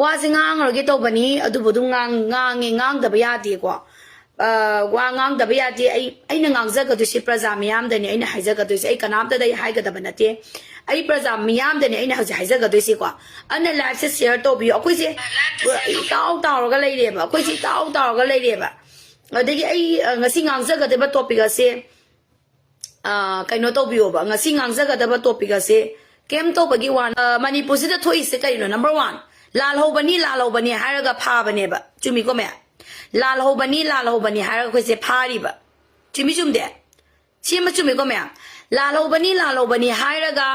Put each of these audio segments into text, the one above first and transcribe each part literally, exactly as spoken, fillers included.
ꯋꯥꯁꯦ ꯉꯥꯡꯉꯔꯣꯏꯒꯦ ꯇꯧꯕꯅꯤ, ꯑꯗꯨꯕꯨ ꯑꯗꯨꯝ ꯉꯥꯡ-, ꯉꯥꯡꯉꯦ, ꯉꯥꯡꯗꯕ ꯌꯥꯗꯦꯀꯣ꯫ ꯑ, ꯋꯥ ꯉꯥꯡꯗꯕ ꯌꯥꯗꯦ꯫ ꯑꯩ, ꯑꯩꯅ ꯉꯥꯡꯖꯒꯗꯣꯏꯁꯦ ꯄ꯭ꯔꯖꯥ ꯃꯤꯌꯥꯝꯗꯅꯤ ꯑꯩꯅ ꯍꯥꯏꯖꯒꯗꯣꯏꯁꯦ, ꯑꯩ ꯀꯅꯥꯝꯇꯗ ꯑꯩ ꯍꯥꯏꯒꯗꯕ ꯅꯠꯇꯦ꯫ ꯑꯩ ꯄ꯭ꯔꯖꯥ ꯃꯤꯌꯥꯝꯗꯅꯤ ꯑꯩꯅ ꯍꯧꯖꯤꯛ ꯍꯥꯏꯖꯒꯗꯣꯏꯁꯦꯀꯣ꯫ ꯑꯗꯨꯅ liveꯁꯦ share ꯇꯧꯕꯤꯌꯨ꯫ ꯑꯩꯈꯣꯏꯁꯦ ꯏꯇꯥꯎ ꯇꯥꯎꯔꯒ ꯂꯩꯔꯦꯕ, ꯑꯩꯈꯣꯏꯁꯦ ꯏꯇꯥꯎ ꯇꯥꯎꯔꯒ ꯂꯩꯔꯦꯕ꯫ ꯑꯗꯒꯤ ꯑꯩ, ꯑ, ꯉꯁꯤ ꯉꯥꯡꯖꯒꯗꯕ topic ꯑꯁꯦ, ꯑ, ꯀꯩꯅꯣ ꯇꯧꯕꯤꯌꯣꯕ, ꯉꯁꯤ ꯉꯥꯡꯖꯒꯗꯕ topic ꯑꯁꯦ ꯀꯩꯝ ꯇꯧꯕꯒꯤ ꯋꯥ, ꯑ, ꯃꯅꯤꯄꯨꯔꯁꯤꯗ ꯊꯣꯛꯏꯁꯦ ꯀꯔꯤꯅꯣ? Number one, ꯂꯥꯜꯍꯧꯕꯅꯤ, ꯂꯥꯜꯍꯧꯕꯅꯤ ꯍꯥꯏꯔꯒ ꯐꯥꯕꯅꯦꯕ꯫ ꯆꯨꯝꯃꯤꯀꯣ ꯃꯌꯥꯝ? ꯂꯥꯜꯍꯧꯕꯅꯤ, ꯂꯥꯜꯍꯧꯕꯅꯤ ꯍꯥꯏꯔꯒ ꯑꯩꯈꯣꯏꯁꯦ ꯐꯥꯔꯤꯕ꯫ ꯆꯨꯝꯃꯤ ꯆꯨꯝꯗꯦ? ꯁꯤ ꯑꯃ ꯆꯨꯝꯃꯤꯀꯣ ꯃꯌꯥꯝ? ꯂꯥꯜꯍꯧꯕꯅꯤ, ꯂꯥꯜꯍꯧꯕꯅꯤ ꯍꯥꯏꯔꯒ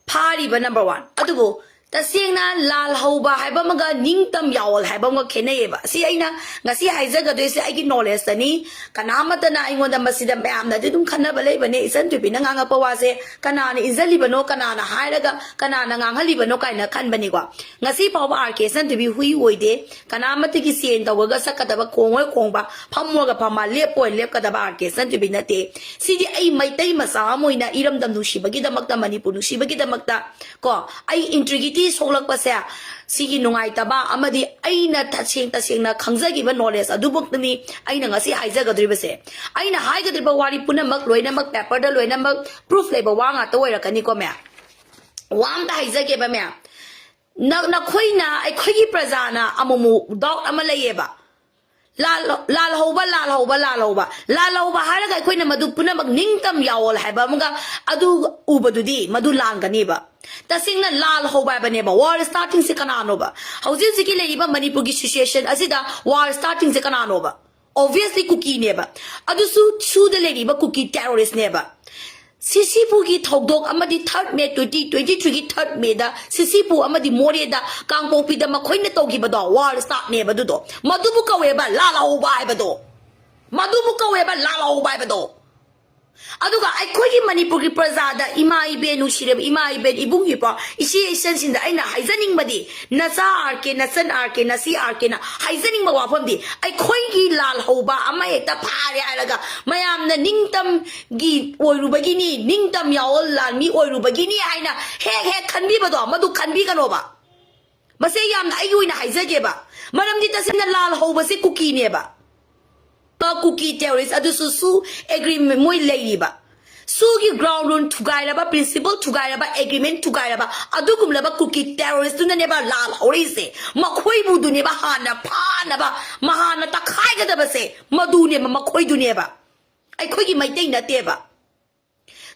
ꯐꯥꯔꯤꯕ number one꯫ ꯑꯗꯨꯕꯨ ꯇꯁꯦꯡꯅ ꯂꯥꯜꯍꯧꯕ ꯍꯥꯏꯕ ꯑꯃꯒ ꯅꯤꯡꯇꯝ ꯌꯥꯑꯣꯜ ꯍꯥꯏꯕ ꯑꯃꯒ ꯈꯦꯠꯅꯩꯌꯦꯕ꯫ ꯁꯤ ꯑꯩꯅ ꯉꯁꯤ ꯍꯥꯏꯖꯒꯗꯣꯏꯁꯦ ꯑꯩꯒꯤ knowledgeꯇꯅꯤ꯫ ꯀꯅꯥꯃꯠꯇꯅ ꯑꯩꯉꯣꯟꯗ ꯃꯁꯤꯗ ꯃꯌꯥꯝꯅꯗꯤ ꯑꯗꯨꯝ ꯈꯟꯅꯕ ꯂꯩꯕꯅꯦ, ꯏꯆꯟ ꯊꯣꯏꯕꯤꯅ ꯉꯥꯡꯉꯛꯄ ꯋꯥꯁꯦ ꯀꯅꯥꯅ ꯏꯟꯖꯜꯂꯤꯕꯅꯣ, ꯀꯅꯥꯅ ꯍꯥꯏꯔꯒ ꯀꯅꯥꯅ ꯉꯥꯡꯍꯜꯂꯤꯕꯅꯣ ꯀꯥꯏꯅ ꯈꯟꯕꯅꯤꯀꯣ꯫ ꯉꯁꯤ ꯐꯥꯎꯕ ꯑꯥꯔ ꯀꯦ ꯏꯆꯟ ꯊꯣꯏꯕꯤ ꯍꯨꯏ ꯑꯣꯏꯗꯦ꯫ ꯀꯅꯥꯃꯠꯇꯒꯤ ꯆꯦꯟ ꯇꯧꯔꯒ ꯆꯠꯀꯗꯕ, ꯈꯣꯡꯉꯣꯏ ꯈꯣꯡꯕ, ꯐꯝꯃꯣꯏꯒ ꯐꯝꯃ, ꯂꯦꯞꯄꯣꯏ ꯂꯦꯞꯀꯗꯕ ꯑꯥꯔ ꯀꯦ ꯏꯆꯟ ꯊꯣꯏꯕꯤ ꯅꯠꯇꯦ꯫ ꯁꯤꯗꯤ ꯑꯩ ꯃꯩꯇꯩ ꯃꯆꯥ ꯑꯃ ꯑꯣꯏꯅ ꯏꯔꯝꯗꯝ ꯅꯨꯡꯁꯤꯕꯒꯤꯗꯃꯛꯇ, ꯃꯅꯤꯄꯨꯔ ꯅꯨꯡꯁꯤꯕꯒꯤꯗꯃꯛꯇ ꯀꯣ, ꯑꯩ integrity ꯁꯣꯛꯂꯛꯄꯁꯦ ꯁꯤꯒꯤ ꯅꯨꯡꯉꯥꯏꯇꯕ ꯑꯃꯗꯤ ꯑꯩꯅ ꯇꯁꯦꯡ ꯇꯁꯦꯡꯅ ꯈꯪꯖꯈꯤꯕ knowledge ꯑꯗꯨꯃꯛꯇꯅꯤ ꯑꯩꯅ ꯉꯁꯤ ꯍꯥꯏꯖꯒꯗꯧꯔꯤꯕꯁꯦ꯫ ꯑꯩꯅ ꯍꯥꯏꯒꯗꯧꯔꯤꯕ ꯋꯥꯔꯤ ꯄꯨꯝꯅꯃꯛ, ꯂꯣꯏꯅꯃꯛ paperꯗ ꯂꯣꯏꯅꯃꯛ proof ꯂꯩꯕ ꯋꯥ ꯉꯥꯛꯇ ꯑꯣꯏꯔꯛꯀꯅꯤꯀꯣ ꯃꯌꯥꯝ꯫ ꯋꯥ ꯑꯝꯇ ꯍꯥꯏꯖꯒꯦꯕ ꯃꯌꯥꯝ꯫ ꯅ-, ꯅꯈꯣꯏꯅ ꯑꯩꯈꯣꯏꯒꯤ ꯄ꯭ꯔꯖꯥꯅ ꯑꯃꯨꯛꯃꯨꯛ doubt ꯑꯃ ꯂꯩꯌꯦꯕ꯫ ꯂꯥꯜ-, ꯂꯥꯜꯍꯧꯕ, ꯂꯥꯜꯍꯧꯕ, ꯂꯥꯜꯍꯧꯕ꯫ ꯂꯥꯜꯍꯧꯕ ꯍꯥꯏꯔꯒ ꯑꯩꯈꯣꯏꯅ ꯃꯗꯨ ꯄꯨꯝꯅꯃꯛ ꯅꯤꯡꯇꯝ ꯌꯥꯑꯣꯜ ꯍꯥꯏꯕ ꯑꯃꯒ ꯑꯗꯨ ꯎꯕꯗꯨꯗꯤ ꯃꯗꯨ ꯂꯥꯟꯒꯅꯦꯕ꯫ ꯇꯁꯦꯡꯅ ꯂꯥꯜꯍꯧꯕ ꯍꯥꯏꯕꯅꯦꯕ꯫ War startingꯁꯦ ꯀꯅꯥꯅꯣꯕ? ꯍꯧꯖꯤꯛ ꯍꯧꯖꯤꯛꯀꯤ ꯂꯩꯔꯤꯕ ꯃꯅꯤꯄꯨꯔꯒꯤ situation ꯑꯁꯤꯗ war startingꯁꯦ ꯀꯅꯥꯅꯣꯕ? Obviously ꯀꯨꯀꯤꯅꯦꯕ꯫ ꯑꯗꯨꯁꯨ ꯁꯨꯗ ꯂꯩꯔꯤꯕ ꯀꯨꯀꯤ terroristꯅꯦꯕ꯫ ꯁꯤꯁꯤꯄꯨꯒꯤ ꯊꯧꯗꯣꯛ ꯑꯃꯗꯤ third May twenty twenty-threeꯒꯤ third Mayꯗ ꯁꯤꯁꯤꯄꯨ ꯑꯃꯗꯤ ꯃꯣꯔꯦꯗ, ꯀꯥꯡꯄꯣꯛꯄꯤꯗ ꯃꯈꯣꯏꯅ ꯇꯧꯈꯤꯕꯗꯣ war startꯅꯦꯕ ꯑꯗꯨꯗꯣ꯫ ꯃꯗꯨꯕꯨ ꯀꯧꯋꯦꯕ ꯂꯥꯜꯍꯧꯕ ꯍꯥꯏꯕꯗꯣ꯫ ꯃꯗꯨꯕꯨ ꯀꯧꯋꯦꯕ ꯂꯥꯜꯍꯧꯕ ꯍꯥꯏꯕꯗꯣ꯫ ꯑꯗꯨꯒ ꯑꯩꯈꯣꯏꯒꯤ ꯃꯅꯤꯄꯨꯔꯒꯤ ꯄ꯭ꯔꯖꯥꯗ, ꯏꯃꯥ ꯏꯕꯦꯟ, ꯅꯨꯡꯁꯤꯔꯕ ꯏꯃꯥ ꯏꯕꯦꯟ, ꯏꯕꯨꯡ ꯏꯄ꯭ꯋꯥ, ꯏꯆꯦ ꯏꯆꯟꯁꯤꯡꯗ ꯑꯩꯅ ꯍꯥꯏꯖꯅꯤꯡꯕꯗꯤ, ꯅꯆꯥ ꯑꯥꯔ ꯀꯦ, ꯅꯆꯟ ꯑꯥꯔ ꯀꯦ, ꯅꯆꯦ ꯑꯥꯔ ꯀꯦꯅ ꯍꯥꯏꯖꯅꯤꯡꯕ ꯋꯥꯐꯝꯗꯤ, ꯑꯩꯈꯣꯏꯒꯤ ꯂꯥꯜꯍꯧꯕ ꯑꯃ ꯍꯦꯛꯇ ꯐꯥꯔꯦ ꯍꯥꯏꯔꯒ ꯃꯌꯥꯝꯅ ꯅꯤꯡꯇꯝꯒꯤ ꯑꯣꯏꯔꯨꯕꯒꯤꯅꯤ, ꯅꯤꯡꯇꯝ ꯌꯥꯑꯣꯜ ꯂꯥꯟꯃꯤ ꯑꯣꯏꯔꯨꯕꯒꯤꯅꯤ ꯍꯥꯏꯅ ꯍꯦꯛ ꯍꯦꯛ ꯈꯟꯕꯤꯕꯗꯣ, ꯃꯗꯨ ꯈꯟꯕꯤꯒꯅꯣꯕ꯫ ꯃꯁꯦ ꯌꯥꯝꯅ ꯑꯩꯒꯤ ꯑꯣꯏꯅ ꯍꯥꯏꯖꯒꯦꯕ, ꯃꯔꯝꯗꯤ ꯇꯁꯦꯡꯅ ꯂꯥꯜ ꯍꯧꯕꯁꯦ ꯀꯨꯀꯤꯅꯦꯕ꯫ ꯀꯨꯀꯤ terrorist ꯑꯗꯨꯁꯨ ꯁꯨ agreement ꯃꯣꯏ ꯂꯩꯔꯤꯕ, ꯁꯨꯒꯤ ground rule ꯊꯨꯒꯥꯏꯔꯕ, principle ꯊꯨꯒꯥꯏꯔꯕ, agreement ꯊꯨꯒꯥꯏꯔꯕ ꯑꯗꯨꯒꯨꯝꯂꯕ ꯀꯨꯀꯤ terrorist ꯇꯨꯅꯅꯦꯕ ꯂꯥꯜ ꯍꯧꯔꯛꯏꯁꯦ꯫ ꯃꯈꯣꯏꯕꯨꯗꯨꯅꯦꯕ ꯍꯥꯟꯅ ꯐꯥꯅꯕ, ꯃꯍꯥꯟꯅ ꯇꯛꯈꯥꯏꯒꯗꯕꯁꯦ ꯃꯗꯨꯅꯦꯕ, ꯃꯈꯣꯏꯗꯨꯅꯦꯕ, ꯑꯩꯈꯣꯏꯒꯤ ꯃꯩꯇꯩ ꯅꯠꯇꯦꯕ꯫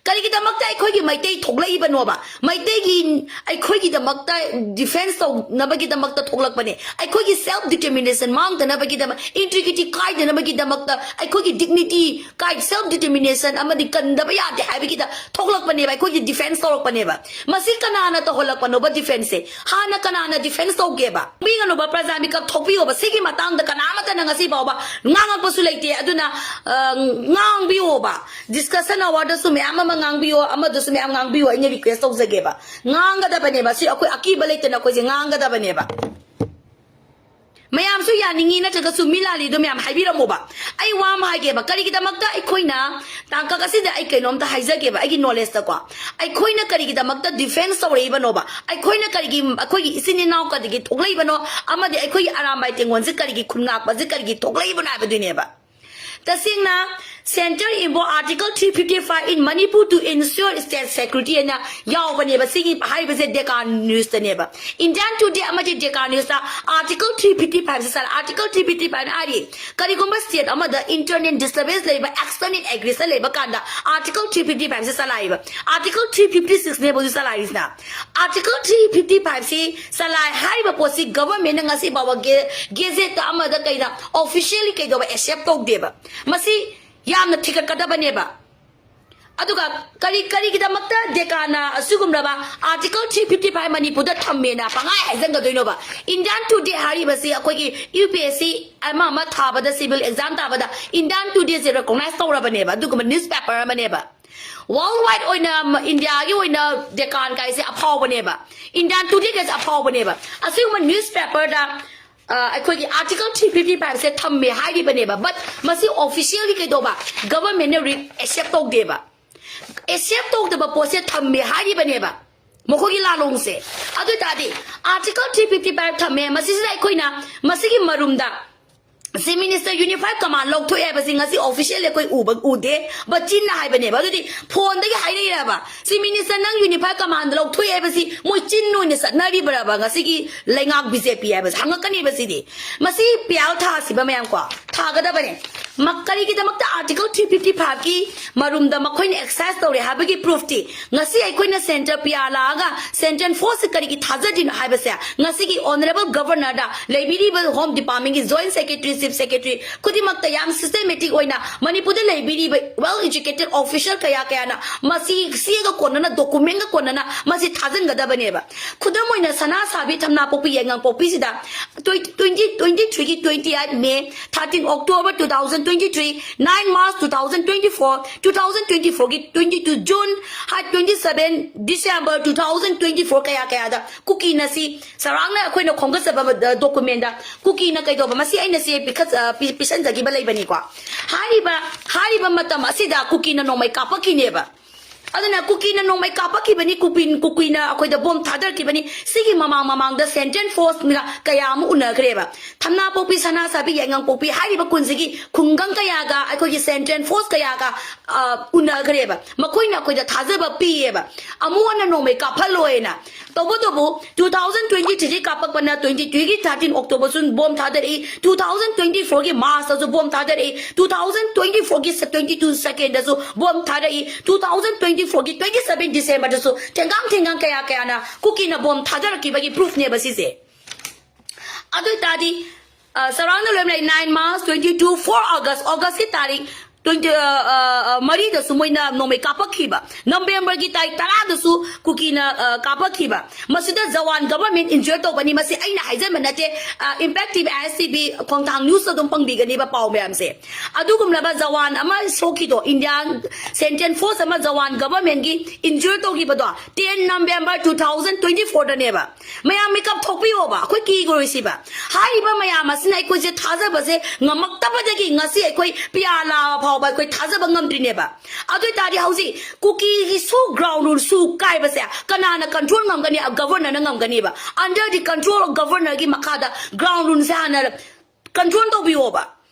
ꯀꯔꯤꯒꯤꯗꯃꯛꯇ ꯑꯩꯈꯣꯏꯒꯤ ꯃꯩꯇꯩ ꯊꯣꯛꯂꯛꯏꯕꯅꯣꯕ? ꯃꯩꯇꯩꯒꯤ, ꯑꯩꯈꯣꯏꯒꯤꯗꯃꯛꯇ defence ꯇꯧꯅꯕꯒꯤꯗꯃꯛꯇ ꯊꯣꯛꯂꯛꯄꯅꯦ꯫ ꯑꯩꯈꯣꯏꯒꯤ self determination ꯃꯥꯡꯗꯅꯕꯒꯤꯗꯃꯛ, integrity ꯀꯥꯏꯗꯅꯕꯒꯤꯗꯃꯛꯇ, ꯑꯩꯈꯣꯏꯒꯤ dignity ꯀꯥꯏ, self determination ꯑꯃꯗꯤ ꯀꯟꯗꯕ ꯌꯥꯗꯦ ꯍꯥꯏꯕꯒꯤꯗ ꯊꯣꯛꯂꯛꯄꯅꯦꯕ, ꯑꯩꯈꯣꯏꯒꯤ defence ꯇꯧꯔꯛꯄꯅꯦꯕ꯫ ꯃꯁꯤ ꯀꯅꯥꯅ ꯇꯧꯍꯜꯂꯛꯄꯅꯣꯕ defence ꯁꯦ? ꯍꯥꯟꯅ ꯀꯅꯥꯅ defence ꯇꯧꯒꯦꯕ? ꯄꯤꯒꯅꯨꯕ, ꯄ꯭ꯔꯖꯥ ꯃꯤꯀꯞ ꯊꯣꯛꯄꯤꯌꯣꯕ꯫ ꯁꯤꯒꯤ ꯃꯇꯥꯡꯗ ꯀꯅꯥꯃꯠꯇꯅ ꯉꯁꯤ ꯐꯥꯎꯕ ꯉꯥꯡꯉꯛꯄꯁꯨ ꯂꯩꯇꯦ꯫ ꯑꯗꯨꯅ, ꯑ, ꯉꯥꯡꯕꯤꯌꯣꯕ꯫ Discussion hour ꯗꯁꯨ ꯃꯌꯥꯝ ꯑꯃ ꯉꯥꯡꯕꯤꯌꯣ, ꯑꯃꯗꯁꯨ ꯃꯌꯥꯝ ꯉꯥꯡꯕꯤꯌꯣ, ꯑꯩꯅ request ꯇꯧꯖꯒꯦꯕ꯫ ꯉꯥꯡꯒꯗꯕꯅꯦꯕ꯫ ꯁꯤ ꯑꯩꯈꯣꯏ ꯑꯀꯤꯕ ꯂꯩꯇꯅ ꯑꯩꯈꯣꯏꯁꯦ ꯉꯥꯡꯒꯗꯕꯅꯦꯕ꯫ ꯃꯌꯥꯝꯁꯨ ꯌꯥꯅꯤꯡꯉꯤ ꯅꯠꯇ꯭ꯔꯒꯁꯨ ꯃꯤ ꯂꯥꯜꯂꯤꯗꯣ ꯃꯌꯥꯝ ꯍꯥꯏꯕꯤꯔꯝꯃꯣꯕ꯫ ꯑꯩ ꯋꯥ ꯑꯃ ꯍꯥꯏꯒꯦꯕ, ꯀꯔꯤꯒꯤꯗꯃꯛꯇ ꯑꯩꯈꯣꯏꯅ ꯇꯥꯡꯀꯛ ꯑꯁꯤꯗ, ꯑꯩ ꯀꯩꯅꯣꯝꯇ ꯍꯥꯏꯖꯒꯦꯕ, ꯑꯩꯒꯤ knowledge ꯇꯀꯣ꯫ ꯑꯩꯈꯣꯏꯅ ꯀꯔꯤꯒꯤꯗꯃꯛꯇ defence ꯇꯧꯔꯛꯏꯕꯅꯣꯕ? ꯑꯩꯈꯣꯏꯅ ꯀꯔꯤꯒꯤ, ꯑꯩꯈꯣꯏꯒꯤ ꯏꯆꯤꯟ ꯏꯅꯥꯎ ꯀꯔꯤꯒꯤ ꯊꯣꯛꯂꯛꯏꯕꯅꯣ? ꯑꯃꯗꯤ ꯑꯩꯈꯣꯏꯒꯤ ꯑꯔꯥꯝꯕꯥꯏ ꯇꯦꯡꯒꯣꯟꯁꯦ ꯀꯔꯤꯒꯤ ꯈꯨꯟ ꯉꯥꯛꯄꯁꯦ ꯀꯔꯤꯒꯤ ꯊꯣꯛꯂꯛꯏꯕꯅꯣ ꯍꯥꯏꯕꯗꯨꯅꯦꯕ꯫ ꯇꯁꯦꯡꯅ, Centre invoke Article three fifty five in Manipur to ensure state security ꯍꯥꯏꯅ ꯌꯥꯎꯕꯅꯦꯕ꯫ ꯁꯤꯒꯤ ꯍꯥꯏꯔꯤꯕꯁꯦ Deccan News ꯇꯅꯦꯕ꯫ Indian Today ꯑꯃꯗꯤ Deccan News ꯇ Article three fifty five ꯁꯦ ꯆꯂꯥꯏ꯫ Article three fifty five ꯅ ꯍꯥꯏꯔꯤ, ꯀꯔꯤꯒꯨꯝꯕ state ꯑꯃꯗ internal disturbance ꯂꯩꯕ, external aggression ꯂꯩꯕ ꯀꯥꯟꯗ Article three fifty five ꯁꯦ ꯆꯂꯥꯏꯕ꯫ Article three fifty six ꯅꯦꯕ ꯍꯧꯖꯤꯛ ꯆꯂꯥꯏꯔꯤꯁꯤꯅ꯫ Article three fifty five ꯁꯤ ꯆꯂꯥꯏ ꯍꯥꯏꯔꯤꯕ ꯄꯣꯠꯁꯤ government ꯅ ꯉꯁꯤ ꯐꯥꯎꯕ ge-, gazette ꯇ ꯑꯃꯗ ꯀꯩꯗ officially ꯀꯩꯗꯧꯕ accept ꯇꯧꯗꯦꯕ꯫ ꯃꯁꯤ ꯌꯥꯝꯅ ꯊꯤꯒꯠꯀꯗꯕꯅꯦꯕ꯫ ꯑꯗꯨꯒ ꯀꯔꯤ, ꯀꯔꯤꯒꯤꯗꯃꯛꯇ Deccan ꯅ ꯑꯁꯤꯒꯨꯝꯂꯕ Article three fifty five ꯃꯅꯤꯄꯨꯔꯗ ꯊꯝꯃꯦꯅ ꯄꯪꯍꯥꯏ ꯍꯥꯏꯖꯟꯒꯗꯣꯏꯅꯣꯕ? Indian Today ꯍꯥꯏꯔꯤꯕꯁꯤ ꯑꯩꯈꯣꯏꯒꯤ U P S C ꯑꯃ ꯑꯃ ꯊꯥꯕꯗ, civil exam ꯊꯥꯕꯗ Indian Today ꯁꯦ recognize ꯇꯧꯔꯕꯅꯦꯕ, ꯑꯗꯨꯒꯨꯝꯕ newspaper ꯑꯃꯅꯦꯕ꯫ World wide ꯑꯣꯏꯅ ꯃ-, India ꯒꯤ ꯑꯣꯏꯅ Deccan ꯀꯥꯏꯁꯦ ꯑꯐꯥꯎꯕꯅꯦꯕ, Indian Today ꯀꯥꯏꯁꯦ ꯑꯐꯥꯎꯕꯅꯦꯕ꯫ ꯑꯁꯤꯒꯨꯝꯕ newspaper ꯗ, ꯑ, ꯑꯩꯈꯣꯏꯒꯤ Article three fifty five ꯁꯦ ꯊꯝꯃꯦ ꯍꯥꯏꯔꯤꯕꯅꯦꯕ, but ꯃꯁꯤ officially ꯀꯩꯗꯧꯕ, government ꯅ ꯔꯤ-, accept ꯇꯧꯗꯦꯕ꯫ Accept ꯇꯧꯗꯕ ꯄꯣꯠꯁꯦ ꯊꯝꯃꯦ ꯍꯥꯏꯔꯤꯕꯅꯦꯕ꯫ ꯃꯈꯣꯏꯒꯤ ꯂꯥꯂꯣꯡꯁꯦ꯫ ꯑꯗꯨ ꯑꯣꯏꯇꯥꯔꯗꯤ Article three fifty five ꯊꯝꯃꯦ, ꯃꯁꯤꯁꯤꯗ ꯑꯩꯈꯣꯏꯅ ꯃꯁꯤꯒꯤ ꯃꯔꯨꯝꯗ Chief Minister Unified Command ꯂꯧꯊꯣꯛꯑꯦ ꯍꯥꯏꯕꯁꯤ ꯉꯁꯤ officially ꯑꯩꯈꯣꯏ ꯎꯕ ꯎꯗꯦ꯫ But ꯆꯤꯟꯅ ꯍꯥꯏꯕꯅꯦꯕ꯫ ꯑꯗꯨꯗꯤ phoneꯗꯒꯤ ꯍꯥꯏꯔꯛꯏꯔꯕ, Chief Minister ꯅꯪ Unified Command ꯂꯧꯊꯣꯛꯑꯦ ꯍꯥꯏꯕꯁꯤ ꯃꯣꯏ ꯆꯤꯟ ꯑꯣꯏꯅ ꯆꯠꯅꯔꯤꯕ꯭ꯔꯕ ꯉꯁꯤꯒꯤ ꯂꯩꯉꯥꯛ BJP ꯍꯥꯏꯕꯁꯤ? ꯍꯪꯉꯛꯀꯅꯦꯕ ꯁꯤꯗꯤ꯫ ꯃꯁꯤ ꯄꯤꯌꯥꯜ ꯊꯥꯁꯤꯕ ꯃꯌꯥꯝ ꯀꯣ, ꯊꯥꯒꯗꯕꯅꯦ꯫ ꯃ-, ꯀꯔꯤꯒꯤꯗꯃꯛꯇ Article three fifty fiveꯀꯤ ꯃꯔꯨꯝꯗ ꯃꯈꯣꯏꯅ exercise ꯇꯧꯔꯦ ꯍꯥꯏꯕꯒꯤ proofꯇꯤ ꯉꯁꯤ ꯑꯩꯈꯣꯏꯅ centre ꯄꯤꯌꯥ ꯂꯥꯛꯑꯒ central force ꯀꯔꯤꯒꯤ ꯊꯥꯖꯗ꯭ꯔꯤꯅꯣ ꯍꯥꯏꯕꯁꯦ ꯉꯁꯤꯒꯤ Honourable Governorꯗ ꯂꯩꯕꯤꯔꯤꯕ Home Departmentꯀꯤ Joint Secretary, Chief Secretary ꯈꯨꯗꯤꯡꯃꯛꯇ ꯌꯥꯝ systematic ꯑꯣꯏꯅ ꯃꯅꯤꯄꯨꯔꯗ ꯂꯩꯕꯤꯔꯤꯕ well educated official ꯀꯌꯥ ꯀꯌꯥꯅ ꯃꯁꯤ ꯆꯦꯒ ꯀꯣꯟꯅꯅ, documentꯒ ꯀꯣꯟꯅꯅ ꯃꯁꯤ ꯊꯥꯖꯤꯟꯒꯗꯕꯅꯦꯕ꯫ ꯈꯨꯗꯝ ꯑꯣꯏꯅ ꯁꯅꯥ ꯁꯥꯕꯤ ꯊꯝꯅꯥꯄꯣꯛꯄꯤ ꯌꯥꯏꯉꯪꯄꯣꯛꯄꯤꯁꯤꯗ twenty, twenty twenty-threeꯒꯤ twenty eight May, thirteen October two thousand twenty-three, nine March two thousand twenty-four, two thousand twenty-fourꯒꯤ twenty-two June, ꯍꯥꯏ twenty-seven December two thousand twenty-four ꯀꯌꯥ ꯀꯌꯥꯗ ꯀꯨꯀꯤꯅ ꯁꯤ ꯆꯥꯎꯔꯥꯛꯅ ꯑꯩꯈꯣꯏꯅ ꯈꯣꯝꯒꯠꯆꯕ, ꯑ, documentꯗ ꯀꯨꯀꯤꯅ ꯀꯩꯗꯧꯕ, ꯃꯁꯤ ꯑꯩꯅ ꯁꯤ ꯄꯤꯈꯠ-, ꯑ, ꯄꯤ-, ꯄꯤꯁꯟꯖꯈꯤꯕ ꯂꯩꯕꯅꯤꯀꯣ꯫ ꯍꯥꯏꯔꯤꯕ, ꯍꯥꯏꯔꯤꯕ ꯃꯇꯝ ꯑꯁꯤꯗ ꯀꯨꯀꯤꯅ ꯅꯣꯡꯃꯩ ꯀꯥꯞꯄꯛꯈꯤꯅꯦꯕ꯫ ꯑꯗꯨꯅ ꯀꯨꯀꯤꯅ ꯅꯣꯡꯃꯩ ꯀꯥꯞꯄꯛꯈꯤꯕꯅꯤ, ꯀꯨꯀꯤ-, ꯀꯨꯀꯤꯅ ꯑꯩꯈꯣꯏꯗ bomb ꯊꯥꯗꯔꯛꯈꯤꯕꯅꯤ꯫ ꯁꯤꯒꯤ ꯃꯃꯥꯡ ꯃꯃꯥꯡꯗ central forceꯅ ꯀꯌꯥ ꯑꯃ ꯎꯅꯈ꯭ꯔꯦꯕ꯫ ꯊꯝꯅꯥꯄꯣꯛꯄꯤ, ꯁꯅꯥꯁꯥꯕꯤ, ꯌꯥꯏꯉꯪꯄꯣꯛꯄꯤ ꯍꯥꯏꯔꯤꯕ ꯈꯨꯟꯁꯤꯒꯤ ꯈꯨꯡꯒꯪ ꯀꯌꯥꯒ ꯑꯩꯈꯣꯏꯒꯤ central force ꯀꯌꯥꯒ, ꯑ, ꯎꯅꯈ꯭ꯔꯦꯕ꯫ ꯃꯈꯣꯏꯅ ꯑꯩꯈꯣꯏꯗ ꯊꯥꯖꯕ ꯄꯤꯌꯦꯕ, ꯑꯃꯨꯛ ꯍꯟꯅ ꯅꯣꯡꯃꯩ ꯀꯥꯞꯍꯜꯂꯣꯏꯅ꯫ ꯇꯧꯕꯇꯕꯨ two thousand twenty-threeꯒꯤ ꯀꯥꯞꯄꯛꯄꯅ twenty-threeꯒꯤ thirteen Octoberꯁꯨ bomb ꯊꯥꯗꯔꯛꯏ, two thousand twenty-fourꯒꯤ Marchꯇꯁꯨ bomb ꯊꯥꯗꯔꯛꯏ, two thousand twenty-fourꯒꯤ twenty-two secondꯗꯁꯨ bomb ꯊꯥꯗꯔꯛꯏ, two thousand twenty-fourꯒꯤ twenty-seven Decemberꯗꯁꯨ ꯊꯦꯡꯒꯥꯡ ꯊꯦꯡꯒꯥꯡ ꯀꯌꯥ ꯀꯌꯥꯅ ꯀꯨꯀꯤꯅ bomb ꯊꯥꯗꯔꯛꯈꯤꯕꯒꯤ proofꯅꯦꯕ ꯁꯤꯁꯦ꯫ ꯑꯗꯨ ꯑꯣꯏꯇꯥꯔꯗꯤ, ꯑ, ꯆꯥꯎꯔꯥꯛꯅ ꯂꯣꯏꯔꯝ ꯂꯩ, nine March, twenty-two, four August, Augustꯀꯤ ꯇꯥꯔꯤꯛ twenty, ꯑ, ꯑ, ꯑ, ꯃꯔꯤꯗꯁꯨ ꯃꯣꯏꯅ ꯅꯣꯡꯃꯩ ꯀꯥꯞꯄꯛꯈꯤꯕ, Novemberꯒꯤ ꯇꯥꯔꯤꯛ ꯇꯔꯥꯗꯁꯨ ꯀꯨꯀꯤꯅ, ꯑ, ꯀꯥꯞꯄꯛꯈꯤꯕ꯫ ꯃꯁꯤꯗ ꯖꯋꯥꯟ government injure ꯇꯧꯕꯅꯤ꯫ ꯃꯁꯤ ꯑꯩꯅ ꯍꯥꯏꯖꯟꯕ ꯅꯠꯇꯦ, ꯑ, Impact TV, ISTV, ꯈꯣꯡꯊꯥꯡ Newsꯇ ꯑꯗꯨꯝ ꯐꯪꯕꯤꯒꯅꯤꯕ ꯄꯥꯎ ꯃꯌꯥꯝꯁꯦ꯫ ꯑꯗꯨꯒꯨꯝꯂꯕ ꯖꯋꯥꯟ ꯑꯃ ꯁꯣꯛꯈꯤꯗꯣ, Indian central force ꯑꯃ ꯖꯋꯥꯟ governmentꯀꯤ injure ꯇꯧꯈꯤꯕꯗꯣ, ten November two thousand twenty-fourꯗꯅꯦꯕ꯫ ꯃꯌꯥꯝ ꯃꯤꯀꯞ ꯊꯣꯛꯄꯤꯌꯣꯕ, ꯑꯩꯈꯣꯏ ꯀꯤꯒꯔꯣꯏꯁꯤꯕ꯫ ꯍꯥꯏꯔꯤꯕ ꯃꯌꯥꯝ ꯑꯁꯤꯅ ꯑꯩꯈꯣꯏꯁꯦ ꯊꯥꯖꯕꯁꯦ ꯉꯝꯃꯛꯇꯕꯗꯒꯤ ꯉꯁꯤ ꯑꯩꯈꯣꯏ ꯄꯤꯌꯥꯂꯥ ꯐꯥꯎꯕ ꯑꯩꯈꯣꯏ ꯊꯥꯖꯕ ꯉꯝꯗ꯭ꯔꯤꯅꯦꯕ꯫ ꯑꯗꯨ ꯑꯣꯏꯇꯥꯔꯗꯤ ꯍꯧꯖꯤꯛ ꯀꯨꯀꯤꯒꯤ ꯁꯨ ground rule ꯁꯨ ꯀꯥꯏꯕꯁꯦ ꯀꯅꯥꯅ control ꯉꯝꯒꯅꯤ? Governorꯅ ꯉꯝꯒꯅꯦꯕ꯫ Under the control of governorꯒꯤ ꯃꯈꯥꯗ ground ruleꯁꯦ ꯍꯥꯟꯅ control ꯇꯧꯕꯤꯌꯣꯕ꯫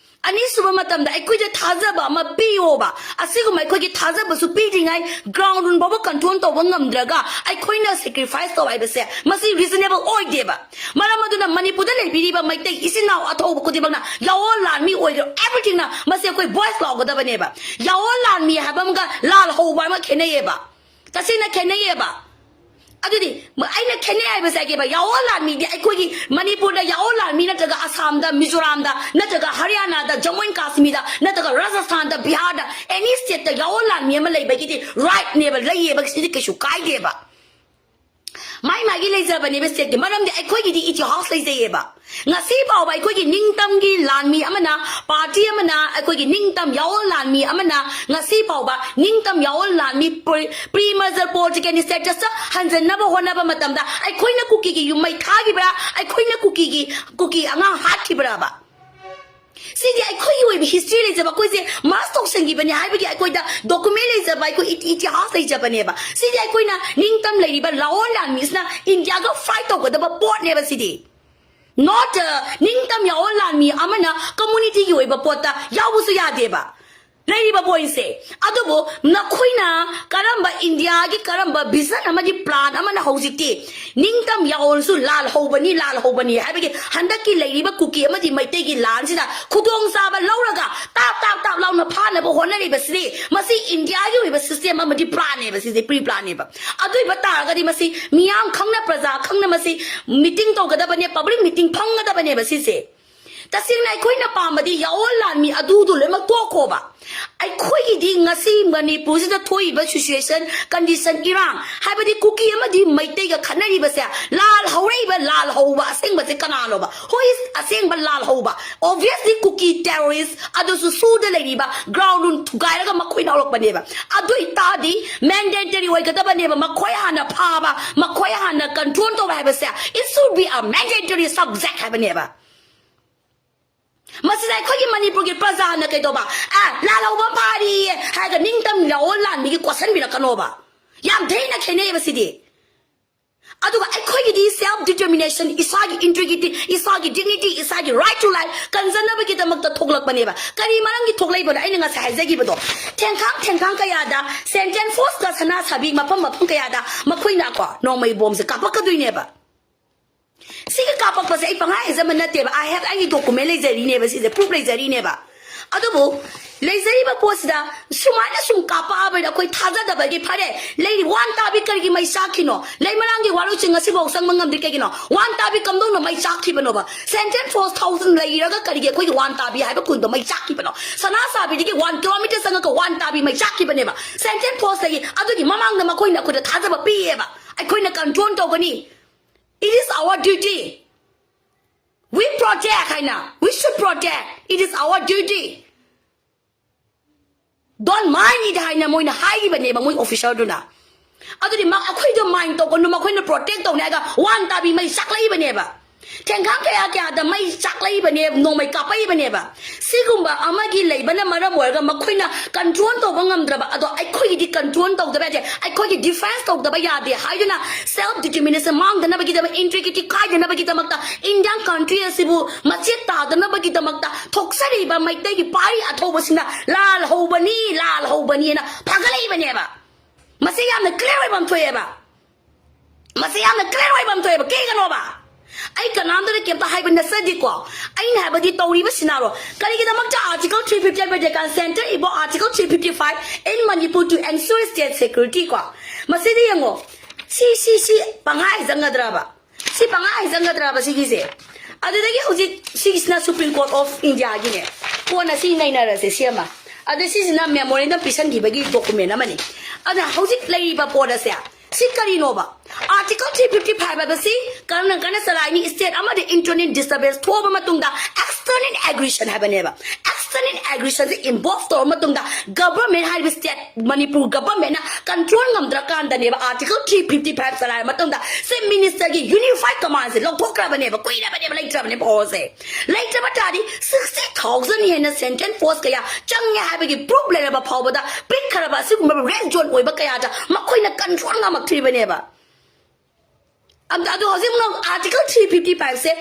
ꯑꯅꯤꯁꯨꯕ ꯃꯇꯝꯗ ꯑꯩꯈꯣꯏꯗ ꯊꯥꯖꯕ ꯑꯃ ꯄꯤꯌꯣꯕ꯫ ꯑꯁꯤꯒꯨꯝꯕ ꯑꯩꯈꯣꯏꯒꯤ ꯊꯥꯖꯕꯁꯨ ꯄꯤꯗ꯭ꯔꯤꯉꯩ ground rule ꯐꯥꯎꯕ control ꯇꯧꯕ ꯉꯝꯗ꯭ꯔꯒ ꯑꯩꯈꯣꯏꯅ sacrifice ꯇꯧ ꯍꯥꯏꯕꯁꯦ ꯃꯁꯤ reasonable ꯑꯣꯏꯗꯦꯕ꯫ ꯃꯔꯝ ꯑꯗꯨꯅ ꯃꯅꯤꯄꯨꯔꯗ ꯂꯩꯕꯤꯔꯤꯕ ꯃꯩꯇꯩ ꯏꯆꯤꯟ ꯏꯅꯥꯎ ꯑꯊꯧꯕ ꯈꯨꯗꯤꯡꯃꯛꯅ, ꯌꯥꯑꯣꯟ ꯂꯥꯟꯃꯤ ꯑꯣꯏꯒꯦꯔꯥ, everythingꯅ ꯃꯁꯤ ꯑꯩꯈꯣꯏ voice ꯂꯥꯎꯒꯗꯕꯅꯦꯕ꯫ ꯌꯥꯑꯣꯟ ꯂꯥꯟꯃꯤ ꯍꯥꯏꯕ ꯑꯃꯒ ꯂꯥꯜ ꯍꯧꯕ ꯑꯃꯒ ꯈꯦꯠꯅꯩꯌꯦꯕ, ꯇꯁꯦꯡꯅ ꯈꯦꯠꯅꯩꯌꯦꯕ꯫ ꯑꯗꯨꯗꯤ ꯑꯩꯅ ꯈꯦꯠꯅꯩ ꯍꯥꯏꯕꯁꯦ ꯍꯥꯏꯒꯦꯕ, ꯌꯥꯑꯣꯟ ꯂꯥꯟꯃꯤꯗꯤ ꯑꯩꯈꯣꯏꯒꯤ ꯃꯅꯤꯄꯨꯔꯗ ꯌꯥꯑꯣꯟ ꯂꯥꯟꯃꯤ ꯅꯠꯇ꯭ꯔꯒ ꯑꯁꯥꯝꯗ, ꯃꯤꯖꯣꯔꯥꯝꯗ, ꯅꯠꯇ꯭ꯔꯒ ꯍꯔꯤꯌꯥꯅꯥꯗ, ꯖꯝꯃꯨ ꯑꯦꯟ ꯀꯥꯁꯃꯤꯔꯗ, ꯅꯠꯇ꯭ꯔꯒ ꯔꯥꯖꯁꯊꯥꯟꯗ, ꯕꯤꯍꯥꯔꯗ, any stateꯇ ꯌꯥꯑꯣꯟ ꯂꯥꯟꯃꯤ ꯑꯃ ꯂꯩꯕꯒꯤꯗꯤ rightꯅꯦꯕ, ꯂꯩꯌꯦꯕ, ꯁꯤꯗꯤ ꯀꯩꯁꯨ ꯀꯥꯏꯗꯦꯕ꯫ ꯃꯥꯏ ꯃꯥꯒꯤ ꯂꯩꯖꯕꯅꯦꯕ stateꯀꯤ, ꯃꯔꯝꯗꯤ ꯑꯩꯈꯣꯏꯒꯤꯗꯤ ꯏꯇꯤꯍꯥꯁ ꯂꯩꯖꯩꯌꯦꯕ꯫ ꯉꯁꯤ ꯐꯥꯎꯕ ꯑꯩꯈꯣꯏꯒꯤ ꯅꯤꯡꯇꯝꯒꯤ ꯂꯥꯟꯃꯤ ꯑꯃꯅ, party ꯑꯃꯅ ꯑꯩꯈꯣꯏꯒꯤ ꯅꯤꯡꯇꯝ ꯌꯥꯑꯣꯟ ꯂꯥꯟꯃꯤ ꯑꯃꯅ ꯉꯁꯤ ꯐꯥꯎꯕ ꯅꯤꯡꯇꯝ ꯌꯥꯑꯣꯟ ꯂꯥꯟꯃꯤ pre-, pre-merger political statusꯇ ꯍꯟꯖꯟꯅꯕ ꯍꯣꯠꯅꯕ ꯃꯇꯝꯗ ꯑꯩꯈꯣꯏꯅ ꯀꯨꯀꯤꯒꯤ ꯌꯨꯝ ꯃꯩ ꯊꯥꯈꯤꯕ꯭ꯔꯥ? ꯑꯩꯈꯣꯏꯅ ꯀꯨꯀꯤꯒꯤ, ꯀꯨꯀꯤ ꯑꯉꯥꯡ ꯍꯥꯠꯈꯤꯕ꯭ꯔꯕ? ꯁꯤꯗꯤ ꯑꯩꯈꯣꯏꯒꯤ ꯑꯣꯏꯕ history ꯂꯩꯖꯕ, ꯑꯩꯈꯣꯏꯁꯦ march ꯇꯧꯁꯟꯈꯤꯕꯅꯦ ꯍꯥꯏꯕꯒꯤ ꯑꯩꯈꯣꯏꯗ document ꯂꯩꯖꯕ, ꯑꯩꯈꯣꯏ ꯏꯇꯤ-, ꯏꯇꯤꯍꯥꯁ ꯂꯩꯖꯕꯅꯦꯕ꯫ ꯁꯤꯗꯤ ꯑꯩꯈꯣꯏꯅ ꯅꯤꯡꯇꯝ ꯂꯩꯔꯤꯕ ꯂꯥꯑꯣꯟ ꯂꯥꯟꯃꯤꯁꯤꯅ ꯏꯟꯗꯤꯌꯥꯒ fight ꯇꯧꯒꯗꯕ ꯄꯣꯠꯅꯦꯕ ꯁꯤꯗꯤ꯫ Not, uh, ꯅꯤꯡꯇꯝ ꯌꯥꯑꯣꯟ ꯂꯥꯟꯃꯤ ꯑꯃꯅ communityꯒꯤ ꯑꯣꯏꯕ ꯄꯣꯠꯇ ꯌꯥꯎꯕꯁꯨ ꯌꯥꯗꯦꯕ, ꯂꯩꯔꯤꯕ pointꯁꯦ꯫ ꯑꯗꯨꯕꯨ ꯅꯈꯣꯏꯅ ꯀꯔꯝꯕ ꯏꯟꯗꯤꯌꯥꯒꯤ ꯀꯔꯝꯕ vision ꯑꯃꯗꯤ plan ꯑꯃꯅ ꯍꯧꯖꯤꯛꯇꯤ ꯅꯤꯡꯇꯝ ꯌꯥꯑꯣꯟꯁꯨ ꯂꯥꯜ ꯍꯧꯕꯅꯤ, ꯂꯥꯜ ꯍꯧꯕꯅꯤ ꯍꯥꯏꯕꯒꯤ ꯍꯟꯗꯛꯀꯤ ꯂꯩꯔꯤꯕ ꯀꯨꯀꯤ ꯑꯃꯗꯤ ꯃꯩꯇꯩꯒꯤ ꯂꯥꯟꯁꯤꯗ ꯈꯨꯗꯣꯡꯆꯥꯕ ꯂꯧꯔꯒ ꯇꯥꯞ ꯇꯥꯞ ꯇꯥꯞ ꯂꯥꯎꯅ ꯐꯥꯅꯕ ꯍꯣꯠꯅꯔꯤꯕꯁꯤꯗꯤ ꯃꯁꯤ ꯏꯟꯗꯤꯌꯥꯒꯤ ꯑꯣꯏꯕ system ꯑꯃꯗꯤ planꯅꯦꯕ, ꯁꯤꯁꯦ pre planꯅꯦꯕ꯫ ꯑꯗꯨ ꯑꯣꯏꯕ ꯇꯥꯔꯒꯗꯤ ꯃꯁꯤ ꯃꯤꯌꯥꯝ ꯈꯪꯅ, ꯄ꯭ꯔꯖꯥ ꯈꯪꯅ ꯃꯁꯤ meeting ꯇꯧꯒꯗꯕꯅꯦ, public meeting ꯐꯝꯒꯗꯕꯅꯦꯕ ꯁꯤꯁꯦ꯫ ꯇꯁꯦꯡꯅ ꯑꯩꯈꯣꯏꯅ ꯄꯥꯝꯕꯗꯤ ꯌꯥꯑꯣꯟ ꯂꯥꯟꯃꯤ ꯑꯗꯨꯗꯨ ꯂꯣꯏꯅꯃꯛ ꯇꯣꯛꯈꯣꯕ꯫ ꯑꯩꯈꯣꯏꯒꯤꯗꯤ ꯉꯁꯤ ꯃꯅꯤꯄꯨꯔꯁꯤꯗ ꯊꯣꯛꯏꯕ situation, condition, ꯏꯔꯥꯡ, ꯍꯥꯏꯕꯗꯤ ꯀꯨꯀꯤ ꯑꯃꯗꯤ ꯃꯩꯇꯩꯒ ꯈꯠꯅꯔꯤꯕꯁꯦ, ꯂꯥꯜ ꯍꯧꯔꯛꯏꯕ, ꯂꯥꯜ ꯍꯧꯕ ꯑꯁꯦꯡꯕꯁꯦ ꯀꯅꯥꯅꯣꯕ? Who is ꯑꯁꯦꯡꯕ ꯂꯥꯜ ꯍꯧꯕ? Obviously ꯀꯨꯀꯤ terrorist ꯑꯗꯨꯁꯨ ꯁꯨꯗ ꯂꯩꯔꯤꯕ ground rule ꯊꯨꯒꯥꯏꯔꯒ ꯃꯈꯣꯏꯅ ꯍꯧꯔꯛꯄꯅꯦꯕ꯫ ꯑꯗꯨ ꯑꯣꯏꯇꯥꯔꯗꯤ mandatory ꯑꯣꯏꯒꯗꯕꯅꯦꯕ, ꯃꯈꯣꯏ ꯍꯥꯟꯅ ꯐꯥꯕ, ꯃꯈꯣꯏ ꯍꯥꯟꯅ control ꯇꯧꯕ ꯍꯥꯏꯕꯁꯦ, it should be a mandatory subject ꯍꯥꯏꯕꯅꯦꯕ꯫ ꯃꯁꯤꯗ ꯑꯩꯈꯣꯏꯒꯤ ꯃꯅꯤꯄꯨꯔꯒꯤ ꯄ꯭ꯔꯖꯥꯅ ꯀꯩꯗꯧꯕ? ꯑꯦ, ꯂꯥꯜꯍꯧꯕ ꯐꯥꯔꯤꯌꯦ ꯍꯥꯏꯔꯒ ꯅꯤꯡꯇꯝ ꯂꯥꯛꯑꯣ, ꯂꯥꯟꯃꯤꯒꯤ ꯀꯣꯠꯁꯟꯕꯤꯔꯛꯀꯅꯣꯕ꯫ ꯌꯥꯝ ꯊꯤꯅ ꯈꯦꯠꯅꯩꯌꯦꯕ ꯁꯤꯗꯤ꯫ ꯑꯗꯨꯒ ꯑꯩꯈꯣꯏꯒꯤꯗꯤ self determination, ꯏꯁꯥꯒꯤ integrity, ꯏꯁꯥꯒꯤ dignity, ꯏꯁꯥꯒꯤ right to life ꯀꯟꯖꯅꯕꯒꯤꯗꯃꯛꯇ ꯊꯣꯛꯂꯛꯄꯅꯦꯕ꯫ ꯀꯔꯤ ꯃꯔꯝꯒꯤ ꯊꯣꯛꯂꯛꯏꯕꯅꯣ? ꯑꯩꯅ ꯉꯁꯥꯏ ꯍꯥꯏꯖꯈꯤꯕꯗꯣ, ꯊꯦꯡꯈꯥꯡ ꯊꯦꯡꯈꯥꯡ ꯀꯌꯥꯗ Central Force ꯀ ꯁꯅꯥ ꯁꯥꯕꯤ ꯃꯐꯝ ꯃꯐꯝ ꯀꯌꯥꯗ ꯃꯈꯣꯏꯅ ꯀꯣ ꯅꯣꯡꯃꯩ ꯕꯣꯝꯁꯦ ꯀꯥꯞꯄꯛꯀꯗꯣꯏꯅꯦꯕ꯫ ꯁꯤꯒꯤ ꯀꯥꯞꯄꯛꯄꯁꯦ ꯑꯩ ꯄꯪꯍꯥꯏ ꯍꯥꯏꯖꯕ ꯅꯠꯇꯦꯕ꯫ I have ꯑꯩꯒꯤ document ꯂꯩꯖꯔꯤꯅꯦꯕ, ꯁꯤꯁꯦ proof ꯂꯩꯖꯔꯤꯅꯦꯕ꯫ ꯑꯗꯨꯕꯨ ꯂꯩꯖꯔꯤꯕ ꯄꯣꯠꯁꯤꯗ ꯁꯨꯃꯥꯏꯅ ꯁꯨꯝ ꯀꯥꯞꯄꯛꯑꯕꯅꯤꯅ ꯑꯩꯈꯣꯏ ꯊꯥꯖꯗꯕꯒꯤ ꯐꯔꯦ, ꯂꯩꯔꯤ ꯋꯥꯟ ꯇꯥꯕꯤ ꯀꯔꯤꯒꯤ ꯃꯩ ꯆꯥꯛꯈꯤꯅꯣ? ꯂꯩꯃꯔꯥꯝꯒꯤ ꯋꯥꯔꯣꯏꯁꯤꯟ ꯉꯁꯤꯐꯥꯎ ꯆꯪꯕ ꯉꯝꯗ꯭ꯔꯤ ꯀꯩꯒꯤꯅꯣ? ꯋꯥꯟ ꯇꯥꯕꯤ ꯀꯝꯗꯧꯅ ꯃꯩ ꯆꯥꯛꯈꯤꯕꯅꯣꯕ? Central Force thousand ꯂꯩꯔꯒ ꯀꯔꯤꯒꯤ ꯑꯩꯈꯣꯏꯒꯤ ꯋꯥꯟ ꯇꯥꯕꯤ ꯍꯥꯏꯕ ꯈꯨꯟꯗꯣ ꯃꯩ ꯆꯥꯛꯈꯤꯕꯅꯣ? ꯁꯅꯥ ꯁꯥꯕꯤꯗꯒꯤ one kilometre ꯆꯪꯉꯒ ꯋꯥꯟ ꯇꯥꯕꯤ ꯃꯩ ꯆꯥꯛꯈꯤꯕꯅꯦꯕ꯫ Central Force ꯇꯒꯤ ꯑꯗꯨꯒꯤ ꯃꯃꯥꯡꯗ ꯃꯈꯣꯏꯅ ꯑꯩꯈꯣꯏꯗ ꯊꯥꯖꯕ ꯄꯤꯌꯦꯕ, ꯑꯩꯈꯣꯏꯅ control ꯇꯧꯒꯅꯤ, it is our duty, we protect ꯍꯥꯏꯅ, we should protect, it is our duty, don't mind it ꯍꯥꯏꯅ ꯃꯣꯏꯅ ꯍꯥꯏꯈꯤꯕꯅꯦꯕ, ꯃꯣꯏ officer ꯗꯨꯅ꯫ ꯑꯗꯨꯗꯤ ꯃ-, ꯑꯩꯈꯣꯏꯗꯣ mind ꯇꯧꯒꯅꯨ, ꯃꯈꯣꯏꯅ protect ꯇꯧꯅꯤ ꯍꯥꯏꯔꯒ ꯋꯥꯟ ꯇꯥꯕꯤ ꯃꯩ ꯆꯥꯛꯂꯛꯏꯕꯅꯦꯕ, ꯊꯦꯡꯈꯥꯡ ꯀꯌꯥ ꯀꯌꯥꯗ ꯃꯩ ꯆꯥꯛꯂꯛꯏꯕꯅꯦꯕ, ꯅꯣꯡꯃꯩ ꯀꯥꯞꯄꯛꯏꯕꯅꯦꯕ꯫ ꯁꯤꯒꯨꯝꯕ ꯑꯃꯒꯤ ꯂꯩꯕꯅ ꯃꯔꯝ ꯑꯣꯏꯔꯒ ꯃꯈꯣꯏꯅ control ꯇꯧꯕ ꯉꯝꯗ꯭ꯔꯕ ꯑꯗꯣ ꯑꯩꯈꯣꯏꯒꯤꯗꯤ control ꯇꯧꯗꯕ ꯌꯥꯗꯦ, ꯑꯩꯈꯣꯏꯒꯤ defence ꯇꯧꯗꯕ ꯌꯥꯗꯦ ꯍꯥꯏꯗꯨꯅ self determination ꯃꯥꯡꯗꯅꯕꯒꯤꯗꯃꯛ, integrity ꯀꯥꯏꯗꯅꯕꯒꯤꯗꯃꯛꯇ, Indian country ꯑꯁꯤꯕꯨ ꯃꯆꯦꯠ ꯇꯥꯗꯅꯕꯒꯤꯗꯃꯛꯇ ꯊꯣꯛꯆꯔꯤꯕ ꯃꯩꯇꯩꯒꯤ ꯄꯥꯔꯤ ꯑꯊꯧꯕꯁꯤꯡꯅ ꯂꯥꯜ ꯍꯧꯕꯅꯤ, ꯂꯥꯜ ꯍꯧꯕꯅꯤꯅ ꯐꯒꯠꯂꯛꯏꯕꯅꯦꯕ꯫ ꯃꯁꯤ ꯌꯥꯝꯅ clear ꯑꯣꯏꯐꯝ ꯊꯣꯛꯑꯦꯕ꯫ ꯃꯁꯤ ꯌꯥꯝꯅ clear ꯑꯣꯏꯐꯝ ꯊꯣꯛꯑꯦꯕ꯫ ꯀꯩꯒꯤꯅꯣꯕ? ꯑꯩ ꯀꯅꯥꯝꯇꯗ ꯀꯩꯝꯇ ꯍꯥꯏꯕ ꯅꯠꯆꯗꯦꯀꯣ꯫ ꯑꯩꯅ ꯍꯥꯏꯕꯗꯤ ꯇꯧꯔꯤꯕ scenario, ꯀꯔꯤꯒꯤꯗꯃꯛꯇ Article three fifty ꯍꯥꯏꯕ ꯀꯥꯟ Centre ꯏꯕꯣ Article three fifty five in Manipur to ensure state security ꯀꯣ? ꯃꯁꯤꯗꯤ ꯌꯦꯡꯉꯣ, ꯁꯤ, ꯁꯤ, ꯁꯤ ꯄꯪꯍꯥꯏ ꯍꯥꯏꯖꯟꯒꯗ꯭ꯔꯕ? ꯁꯤ ꯄꯪꯍꯥꯏ ꯍꯥꯏꯖꯟꯒꯗ꯭ꯔꯕ ꯁꯤꯒꯤꯁꯦ? ꯑꯗꯨꯗꯒꯤ ꯍꯧꯖꯤꯛ ꯁꯤꯒꯤꯁꯤꯅ Supreme Court of India ꯒꯤꯅꯦ꯫ ꯀꯣꯟꯅ ꯁꯤ ꯅꯩꯅꯔꯁꯦ, ꯁꯤ ꯑꯃ꯫ ꯑꯗ ꯁꯤꯁꯤꯅ memorandum ꯄꯤꯁꯟꯈꯤꯕꯒꯤ document ꯑꯃꯅꯤ꯫ ꯑꯗ ꯍꯧꯖꯤꯛ ꯂꯩꯔꯤꯕ ꯄꯣꯠ ꯑꯁꯦ ꯁꯤ ꯀꯔꯤꯅꯣꯕ? Article three fifty five ꯍꯥꯏꯕꯁꯤ ꯀꯔꯝꯅ ꯀꯟꯅ ꯆꯂꯥꯏꯅꯤ? State ꯑꯃꯗ internal disturbance ꯊꯣꯛꯑꯕ ꯃꯇꯨꯡꯗ external aggression ꯍꯥꯏꯕꯅꯦꯕ꯫ External aggressionꯁꯦ involve ꯇꯧꯔꯕ ꯃꯇꯨꯡꯗ government ꯍꯥꯏꯔꯤꯕ state Manipur governmentꯅ control ꯉꯝꯗ꯭ꯔꯀꯥꯟꯗꯅꯦꯕ article three fifty five ꯆꯂꯥꯏꯔ ꯃꯇꯨꯡꯗ chief ministerꯒꯤ unified commandꯁꯦ ꯂꯧꯊꯣꯛꯈ꯭ꯔꯕꯅꯦꯕ꯫ ꯀꯨꯏꯔꯕꯅꯦꯕ ꯂꯩꯇ꯭ꯔꯕꯅꯦ powerꯁꯦ꯫ ꯂꯩꯇ꯭ꯔꯕ ꯇꯥꯔꯗꯤ sixty thousand ꯍꯦꯟꯅ central force ꯀꯌꯥ ꯆꯪꯉꯦ ꯍꯥꯏꯕꯒꯤ proof ꯂꯩꯔꯕ ꯐꯥꯎꯕꯗ ꯄꯤꯛꯈ꯭ꯔꯕ ꯑꯁꯤꯒꯨꯝꯕ red zone ꯑꯣꯏꯕ ꯀꯌꯥꯗ ꯃꯈꯣꯏꯅ control ꯉꯝꯃꯛꯇ꯭ꯔꯤꯕꯅꯦꯕ꯫ ꯑꯝ-, ꯑꯗꯣ ꯍꯧꯖꯤꯛ ꯑꯃꯨꯛ article three fifty fiveꯁꯦ,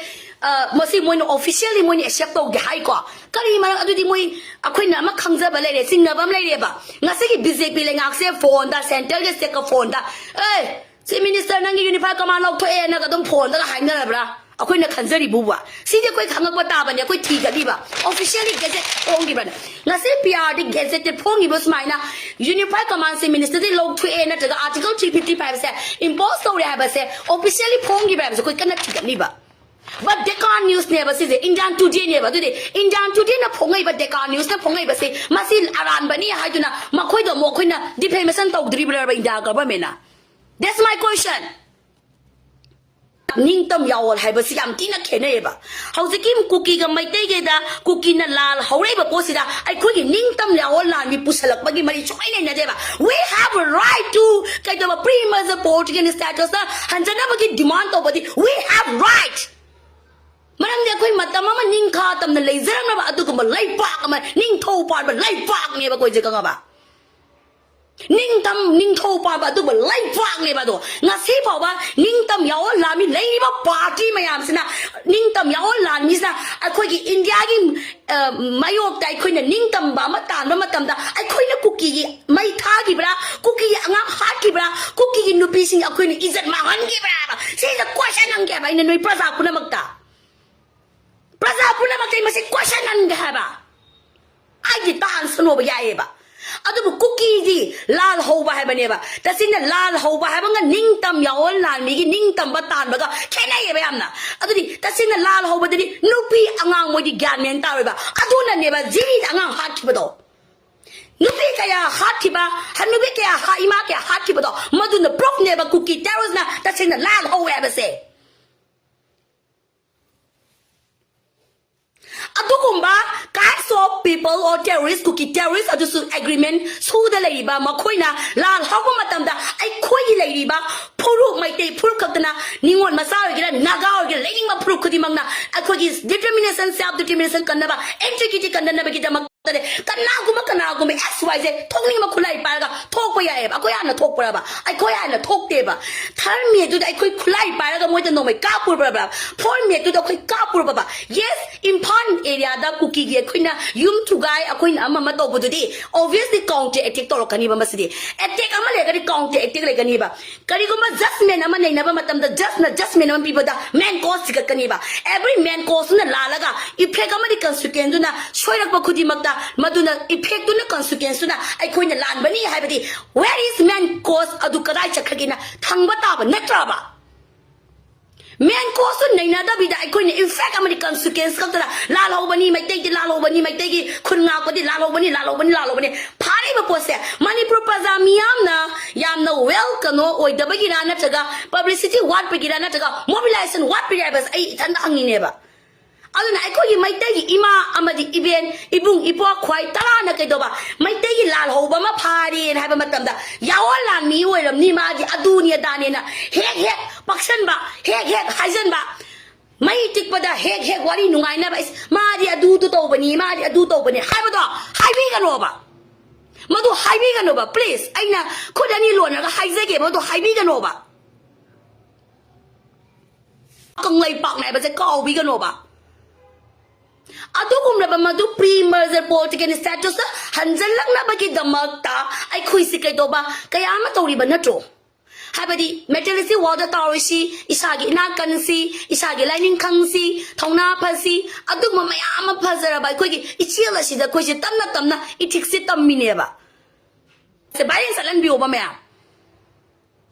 ꯑ, ꯃꯁꯤ ꯃꯣꯏꯅ officially ꯃꯣꯏꯅ accept ꯇꯧꯗꯦ ꯍꯥꯏꯀꯣ꯫ ꯀꯔꯤ ꯃꯔꯝ? ꯑꯗꯨꯗꯤ ꯃꯣꯏ, ꯑꯩꯈꯣꯏꯅ ꯑꯃ ꯈꯪꯖꯕ ꯂꯩꯔꯦ, ꯆꯤꯡꯅꯕ ꯑꯃ ꯂꯩꯔꯦꯕ꯫ ꯉꯁꯤꯒꯤ BJP ꯂꯩꯉꯥꯛꯁꯦ phoneꯗ, centralꯒ stateꯀ phoneꯗ, "ꯑꯦ, chief minister, ꯅꯪꯒꯤ unified command ꯂꯧꯊꯣꯛꯑꯦꯅꯒ ꯑꯗꯨꯝ phoneꯗꯒ ꯍꯥꯏꯅꯔꯕ꯭ꯔꯥ?" ꯑꯩꯈꯣꯏꯅ ꯈꯟꯖꯔꯤꯕꯨꯕ꯫ ꯁꯤꯗꯤ ꯑꯩꯈꯣꯏ ꯈꯪꯉꯛꯄ ꯇꯥꯕꯅꯦ, ꯑꯩꯈꯣꯏ ꯊꯤꯒꯅꯤꯕ꯫ Officially gazette ꯐꯣꯡꯈꯤꯕꯅꯦ꯫ ꯉꯁꯤ PRD gazette ꯐꯣꯡꯉꯤꯕ ꯁꯨꯃꯥꯏꯅ unified commandꯁꯦ ministerꯗꯒꯤ ꯂꯧꯊꯣꯛꯑꯦ ꯅꯠꯇ꯭ꯔꯒ article three fifty fiveꯁꯦ impose ꯇꯧꯔꯦ ꯍꯥꯏꯕꯁꯦ officially ꯐꯣꯡꯈꯤꯕ ꯍꯥꯏꯕꯁꯦ ꯑꯩꯈꯣꯏ ꯀꯟꯅ ꯊꯤꯒꯠꯂꯤꯕ꯫ But Deccan Newsꯅꯦꯕ ꯁꯤꯁꯦ, Indian Todayꯅꯦꯕ꯫ ꯑꯗꯨꯗꯤ Indian Todayꯅ ꯐꯣꯡꯉꯛꯏꯕ, Deccan Newsꯅ ꯐꯣꯡꯉꯛꯏꯕꯁꯤ ꯃꯁꯤ ꯑꯔꯥꯟꯕꯅꯤ ꯍꯥꯏꯗꯨꯅ ꯃꯈꯣꯏꯗ ꯑꯃꯨꯛ ꯑꯩꯈꯣꯏꯅ defamation ꯇꯧꯗ꯭ꯔꯤꯕ꯭ꯔꯕ India governmentꯅ? That's my question. ꯅꯤꯡꯇꯝ ꯌꯥꯑꯣꯜ ꯍꯥꯏꯕꯁꯤ ꯌꯥꯝ ꯊꯤꯅ ꯈꯦꯠꯅꯩꯌꯦꯕ꯫ ꯍꯧꯖꯤꯛꯀꯤ ꯀꯨꯀꯤꯒ ꯃꯩꯇꯩꯒꯩꯗ ꯀꯨꯀꯤꯅ ꯂꯥꯜ ꯍꯧꯔꯛꯏꯕ ꯄꯣꯠꯁꯤꯗ ꯑꯩꯈꯣꯏꯒꯤ ꯅꯤꯡꯇꯝ ꯌꯥꯑꯣꯜ ꯂꯥꯟꯃꯤ ꯄꯨꯁꯜꯂꯛꯄꯒꯤ ꯃꯔꯤ ꯁꯨꯡꯂꯩ ꯂꯩꯅꯗꯦꯕ꯫ We have a right to ꯀꯩꯗꯧꯕ pre-merger political statusꯇ ꯍꯟꯖꯅꯕꯒꯤ demand ꯇꯧꯕꯗꯤ we have right꯫ ꯃꯔꯝꯗꯤ ꯑꯩꯈꯣꯏ ꯃꯇꯝ ꯑꯃ ꯅꯤꯡꯈꯥ ꯇꯝꯅ ꯂꯩꯖꯔꯝꯂꯕ ꯑꯗꯨꯒꯨꯝꯕ ꯂꯩꯄꯥꯛ ꯑꯃ, ꯅꯤꯡꯊꯧ ꯄꯥꯟꯕ ꯂꯩꯄꯥꯛꯅꯦꯕ ꯑꯩꯈꯣꯏꯁꯦ, ꯈꯪꯉꯕ? ꯅꯤꯡꯇꯝ ꯅꯤꯡꯊꯧ ꯄꯥꯟꯕ ꯑꯗꯨꯒꯨꯝꯕ ꯂꯩꯄꯥꯛꯅꯦꯕ꯫ ꯑꯗꯣ ꯉꯁꯤ ꯐꯥꯎꯕ ꯅꯤꯡꯇꯝ ꯌꯥꯑꯣꯜ ꯂꯥꯟꯃꯤ ꯂꯩꯔꯤꯕ party ꯃꯌꯥꯝꯁꯤꯅ, ꯅꯤꯡꯇꯝ ꯌꯥꯑꯣꯜ ꯂꯥꯟꯃꯤꯁꯤꯅ ꯑꯩꯈꯣꯏꯒꯤ Indiaꯒꯤ, ꯑ, ꯃꯥꯌꯣꯛꯇ ꯑꯩꯈꯣꯏꯅ ꯅꯤꯡꯇꯝꯕ ꯑꯃ ꯇꯥꯟꯕ ꯃꯇꯝꯗ ꯑꯩꯈꯣꯏꯅ ꯀꯨꯀꯤꯒꯤ ꯃꯩ ꯊꯥꯈꯤꯕ꯭ꯔꯥ, ꯀꯨꯀꯤꯒꯤ ꯑꯉꯥꯡ ꯍꯥꯠꯈꯤꯕ꯭ꯔꯥ, ꯀꯨꯀꯤꯒꯤ ꯅꯨꯄꯤꯁꯤꯡ ꯑꯩꯈꯣꯏꯅ ꯏꯖꯠ ꯃꯥꯡꯍꯟꯈꯤꯕ꯭ꯔꯥ ꯍꯥꯏꯕ ꯁꯤꯗ question ꯍꯪꯒꯦ ꯍꯥꯏꯕ ꯑꯩꯅ ꯅꯣꯏ ꯄ꯭ꯔꯖꯥ ꯄꯨꯝꯅꯃꯛꯇ꯫ ꯄ꯭ꯔꯖꯥ ꯄꯨꯝꯅꯃꯛꯇ ꯑꯩ ꯃꯁꯤ question ꯍꯪꯒꯦ ꯍꯥꯏꯕ꯫ ꯑꯩꯗꯤ ꯇꯥꯟꯁꯅꯣꯕ ꯌꯥꯏꯌꯦꯕ꯫ ꯑꯗꯨꯕꯨ ꯀꯨꯀꯤꯗꯤ ꯂꯥꯜ ꯍꯧꯕ ꯍꯥꯏꯕꯅꯦꯕ꯫ ꯇꯁꯦꯡꯅ ꯂꯥꯜ ꯍꯧꯕ ꯍꯥꯏꯕꯒ ꯅꯤꯡꯇꯝ ꯌꯥꯑꯣꯜ ꯂꯥꯟꯃꯤꯒꯤ ꯅꯤꯡꯇꯝꯕ ꯇꯥꯟꯕꯒ ꯈꯦꯠꯅꯩꯌꯦꯕ ꯌꯥꯝꯅ꯫ ꯑꯗꯨꯗꯤ ꯇꯁꯦꯡꯅ ꯂꯥꯜ ꯍꯧꯕꯗꯗꯤ ꯅꯨꯄꯤ ꯑꯉꯥꯡ ꯃꯣꯏꯗꯤ ꯒ꯭ꯌꯥꯟ ꯃꯦꯟ ꯇꯥꯔꯣꯏꯕ꯫ ꯑꯗꯨꯅꯅꯦꯕ ꯖꯤꯔꯤꯗ ꯑꯉꯥꯡ ꯍꯥꯠꯈꯤꯕꯗꯣ꯫ ꯅꯨꯄꯤ ꯀꯌꯥ ꯍꯥꯠꯈꯤꯕ, ꯍꯅꯨꯕꯤ ꯀꯌꯥ ꯍꯥ-, ꯏꯃꯥ ꯀꯌꯥ ꯍꯥꯠꯈꯤꯕꯗꯣ, ꯃꯗꯨꯅ proofꯅꯦꯕ ꯀꯨꯀꯤ terroristꯅ ꯇꯁꯦꯡꯅ ꯂꯥꯜ ꯍꯧꯋꯦ ꯍꯥꯏꯕꯁꯦ꯫ ꯀꯨꯝꯕ kinds of people or terrorist, Kuki terrorist ꯑꯗꯨꯁꯨ agreement ꯁꯨꯗ ꯂꯩꯔꯤꯕ ꯃꯈꯣꯏꯅ ꯂꯥꯜ ꯍꯧꯕ ꯃꯇꯝꯗ ꯑꯩꯈꯣꯏꯒꯤ ꯂꯩꯔꯤꯕ ꯐꯨꯔꯨꯞ, ꯃꯩꯇꯩ ꯐꯨꯔꯨꯞ ꯈꯛꯇꯅ, ꯅꯤꯉꯣꯜ ꯃꯆꯥ ꯑꯣꯏꯒꯦꯔꯥ, ꯅꯥꯒꯥ ꯑꯣꯏꯒꯦꯔꯥ, ꯂꯩꯅꯤꯡꯕ ꯐꯨꯔꯨꯞ ꯈꯨꯗꯤꯡꯃꯛꯅ ꯑꯩꯈꯣꯏꯒꯤ determination, self determination ꯀꯟꯅꯕ, integrity ꯀꯟꯅꯅꯕꯒꯤꯗꯃꯛꯇꯗꯤ ꯀꯅꯥꯒꯨꯝꯕ ꯀꯅꯥꯒꯨꯝꯕ X Y Z ꯊꯣꯛꯅꯤꯡꯕ ꯈꯨꯠꯂꯥꯏ ꯄꯥꯏꯔꯒ ꯊꯣꯛꯄ ꯌꯥꯏꯑꯕ꯫ ꯑꯩꯈꯣꯏ ꯍꯥꯟꯅ ꯊꯣꯛꯄ꯭ꯔꯕ? ꯑꯩꯈꯣꯏ ꯍꯥꯟꯅ ꯊꯣꯛꯇꯦꯕ꯫ Third May ꯗꯨꯗ ꯑꯩꯈꯣꯏ ꯈꯨꯠꯂꯥꯏ ꯄꯥꯏꯔꯒ ꯃꯣꯏꯗ ꯅꯣꯡꯃꯩ ꯀꯥꯞꯄꯨꯔꯕ꯭ꯔꯕ? Fourth May ꯗꯨꯗ ꯑꯩꯈꯣꯏ ꯀꯥꯞꯄꯨꯔꯕꯕ? Yes, ꯏꯝꯐꯥꯜ area ꯗ ꯀꯨꯀꯤꯒꯤ ꯑꯩꯈꯣꯏꯅ ꯌꯨꯝ ꯊꯨꯒꯥꯏ, ꯑꯩꯈꯣꯏꯅ ꯑꯃ ꯑꯃ ꯇꯧꯕꯗꯨꯗꯤ obviously counter attack ꯇꯧꯔꯛꯀꯅꯤꯕ꯫ ꯃꯁꯤꯗꯤ attack ꯑꯃ ꯂꯩꯔꯒꯗꯤ counter attack ꯂꯩꯒꯅꯤꯕ꯫ ꯀꯔꯤꯒꯨꯝꯕ judgment ꯑꯃ ꯅꯩꯅꯕ ꯃꯇꯝꯗ judge ꯅ judgment ꯑꯃ ꯄꯤꯕꯗ main cause ꯊꯤꯒꯠꯀꯅꯤꯕ꯫ Every main cause ꯇꯨꯅ ꯂꯥꯜꯂꯒ effect ꯑꯃꯗꯤ consequence ꯇꯨꯅ ꯁꯣꯏꯔꯛꯄ ꯈꯨꯗꯤꯡꯃꯛꯇ ꯃꯗꯨꯅ effect ꯇꯨꯅ consequence ꯇꯨꯅ ꯑꯩꯈꯣꯏꯅ ꯂꯥꯟꯕꯅꯤ ꯍꯥꯏꯕꯗꯤ, where is main cause ꯑꯗꯨ ꯀꯗꯥꯏ ꯆꯠꯈ꯭ꯔꯒꯦꯅ ꯊꯪꯕ ꯇꯥꯕ ꯅꯠꯇ꯭ꯔꯕ? Main cause ꯇꯨ ꯅꯩꯅꯗꯕꯤꯗ ꯑꯩꯈꯣꯏꯅ effect ꯑꯃꯗꯤ consequence ꯈꯛꯇꯗ ꯂꯥꯜꯍꯧꯕꯅꯤ, ꯃꯩꯇꯩꯗꯤ ꯂꯥꯜꯍꯧꯕꯅꯤ, ꯃꯩꯇꯩꯒꯤ ꯈꯨꯟ ꯉꯥꯛꯄꯗꯤ ꯂꯥꯜꯍꯧꯕꯅꯤ, ꯂꯥꯜꯍꯧꯕꯅꯤ, ꯂꯥꯜꯍꯧꯕꯅꯤ꯫ ꯐꯥꯔꯤꯕ ꯄꯣꯠꯁꯦ ꯃꯅꯤꯄꯨꯔ ꯄ꯭ꯔꯖꯥ ꯃꯤꯌꯥꯝꯅ ꯌꯥꯝꯅ well ꯀꯩꯅꯣ ꯑꯣꯏꯗꯕꯒꯤꯔꯥ, ꯅꯠꯇ꯭ꯔꯒ publicity ꯋꯥꯠꯄꯒꯤꯔꯥ, ꯅꯠꯇ꯭ꯔꯒ mobilization ꯋꯥꯠꯄꯒꯤꯔꯥ ꯍꯥꯏꯕꯁꯦ ꯑꯩ ꯏꯊꯟꯗ ꯍꯪꯉꯤꯅꯦꯕ꯫ ꯑꯗꯨꯅ ꯑꯩꯈꯣꯏꯒꯤ ꯃꯩꯇꯩꯒꯤ ꯏꯃꯥ ꯑꯃꯗꯤ ꯏꯕꯦꯟ, ꯏꯕꯨꯡ, ꯏꯄ꯭ꯋꯥ ꯈ꯭ꯋꯥꯏ ꯇꯔꯥꯅ ꯀꯩꯗꯧꯕ, ꯃꯩꯇꯩꯒꯤ ꯂꯥꯜꯍꯧꯕ ꯑꯃ ꯐꯥꯔꯦꯅ ꯍꯥꯏꯕ ꯃꯇꯝꯗ, ꯌꯥꯑꯣꯟ ꯂꯥꯟꯃꯤ ꯑꯣꯏꯔꯝꯅꯤ, ꯃꯥꯗꯤ ꯑꯗꯨꯅꯤ ꯑꯗꯥꯅꯦꯅ ꯍꯦꯛ ꯍꯦꯛ ꯄꯛꯁꯟꯕ, ꯍꯦꯛ ꯍꯦꯛ ꯍꯥꯏꯖꯟꯕ, ꯃꯩ ꯇꯤꯛꯄꯗ ꯍꯦꯛ ꯍꯦꯛ ꯋꯥꯔꯤ ꯅꯨꯡꯉꯥꯏꯅꯕ, "ꯏꯁ, ꯃꯥꯗꯤ ꯑꯗꯨꯗꯨ ꯇꯧꯕꯅꯤ, ꯃꯥꯗꯤ ꯑꯗꯨ ꯇꯧꯕꯅꯤ" ꯍꯥꯏꯕꯗꯣ ꯍꯥꯏꯕꯤꯒꯅꯣꯕ꯫ ꯃꯗꯨ ꯍꯥꯏꯕꯤꯒꯅꯣꯕ, please꯫ ꯑꯩꯅ ꯈꯨꯠ ꯑꯅꯤ ꯂꯣꯟꯅꯒ ꯍꯥꯏꯖꯒꯦ, ꯃꯗꯨ ꯍꯥꯏꯕꯤꯒꯅꯣꯕ꯫ ꯀꯪꯂꯩꯄꯥꯛꯅꯦ ꯍꯥꯏꯕꯁꯦ ꯀꯥꯎꯕꯤꯒꯅꯣꯕ꯫ ꯑꯗꯨꯒꯨꯝꯂꯕ ꯃꯗꯨ pre merger political status ꯇ ꯍꯟꯖꯜꯂꯛꯅꯕꯒꯤꯗꯃꯛꯇ ꯑꯩꯈꯣꯏꯁꯤ ꯀꯩꯗꯧꯕ ꯀꯌꯥ ꯑꯃ ꯇꯧꯔꯤꯕ ꯅꯠꯇ꯭ꯔꯣ? ꯍꯥꯏꯕꯗꯤ materialistic world ꯇꯧꯔꯤꯁꯤ, ꯏꯁꯥꯒꯤ ꯏꯅꯥꯛ ꯈꯨꯟꯁꯤ, ꯏꯁꯥꯒꯤ ꯂꯥꯏꯅꯤꯡ ꯈꯪꯁꯤ, ꯊꯧꯅꯥ ꯐꯁꯤ, ꯑꯗꯨꯒꯨꯝꯕ ꯃꯌꯥꯝ ꯑꯃ ꯐꯖꯔꯕ ꯑꯩꯈꯣꯏꯒꯤ ꯏꯆꯦꯜ ꯑꯁꯤꯗ ꯑꯩꯈꯣꯏꯁꯦ ꯇꯞꯅ ꯇꯞꯅ ethics ꯁꯦ ꯇꯝꯃꯤꯅꯦꯕ꯫ ꯁꯦ violence ꯆꯠꯍꯟꯕꯤꯌꯣꯕ ꯃꯌꯥꯝ꯫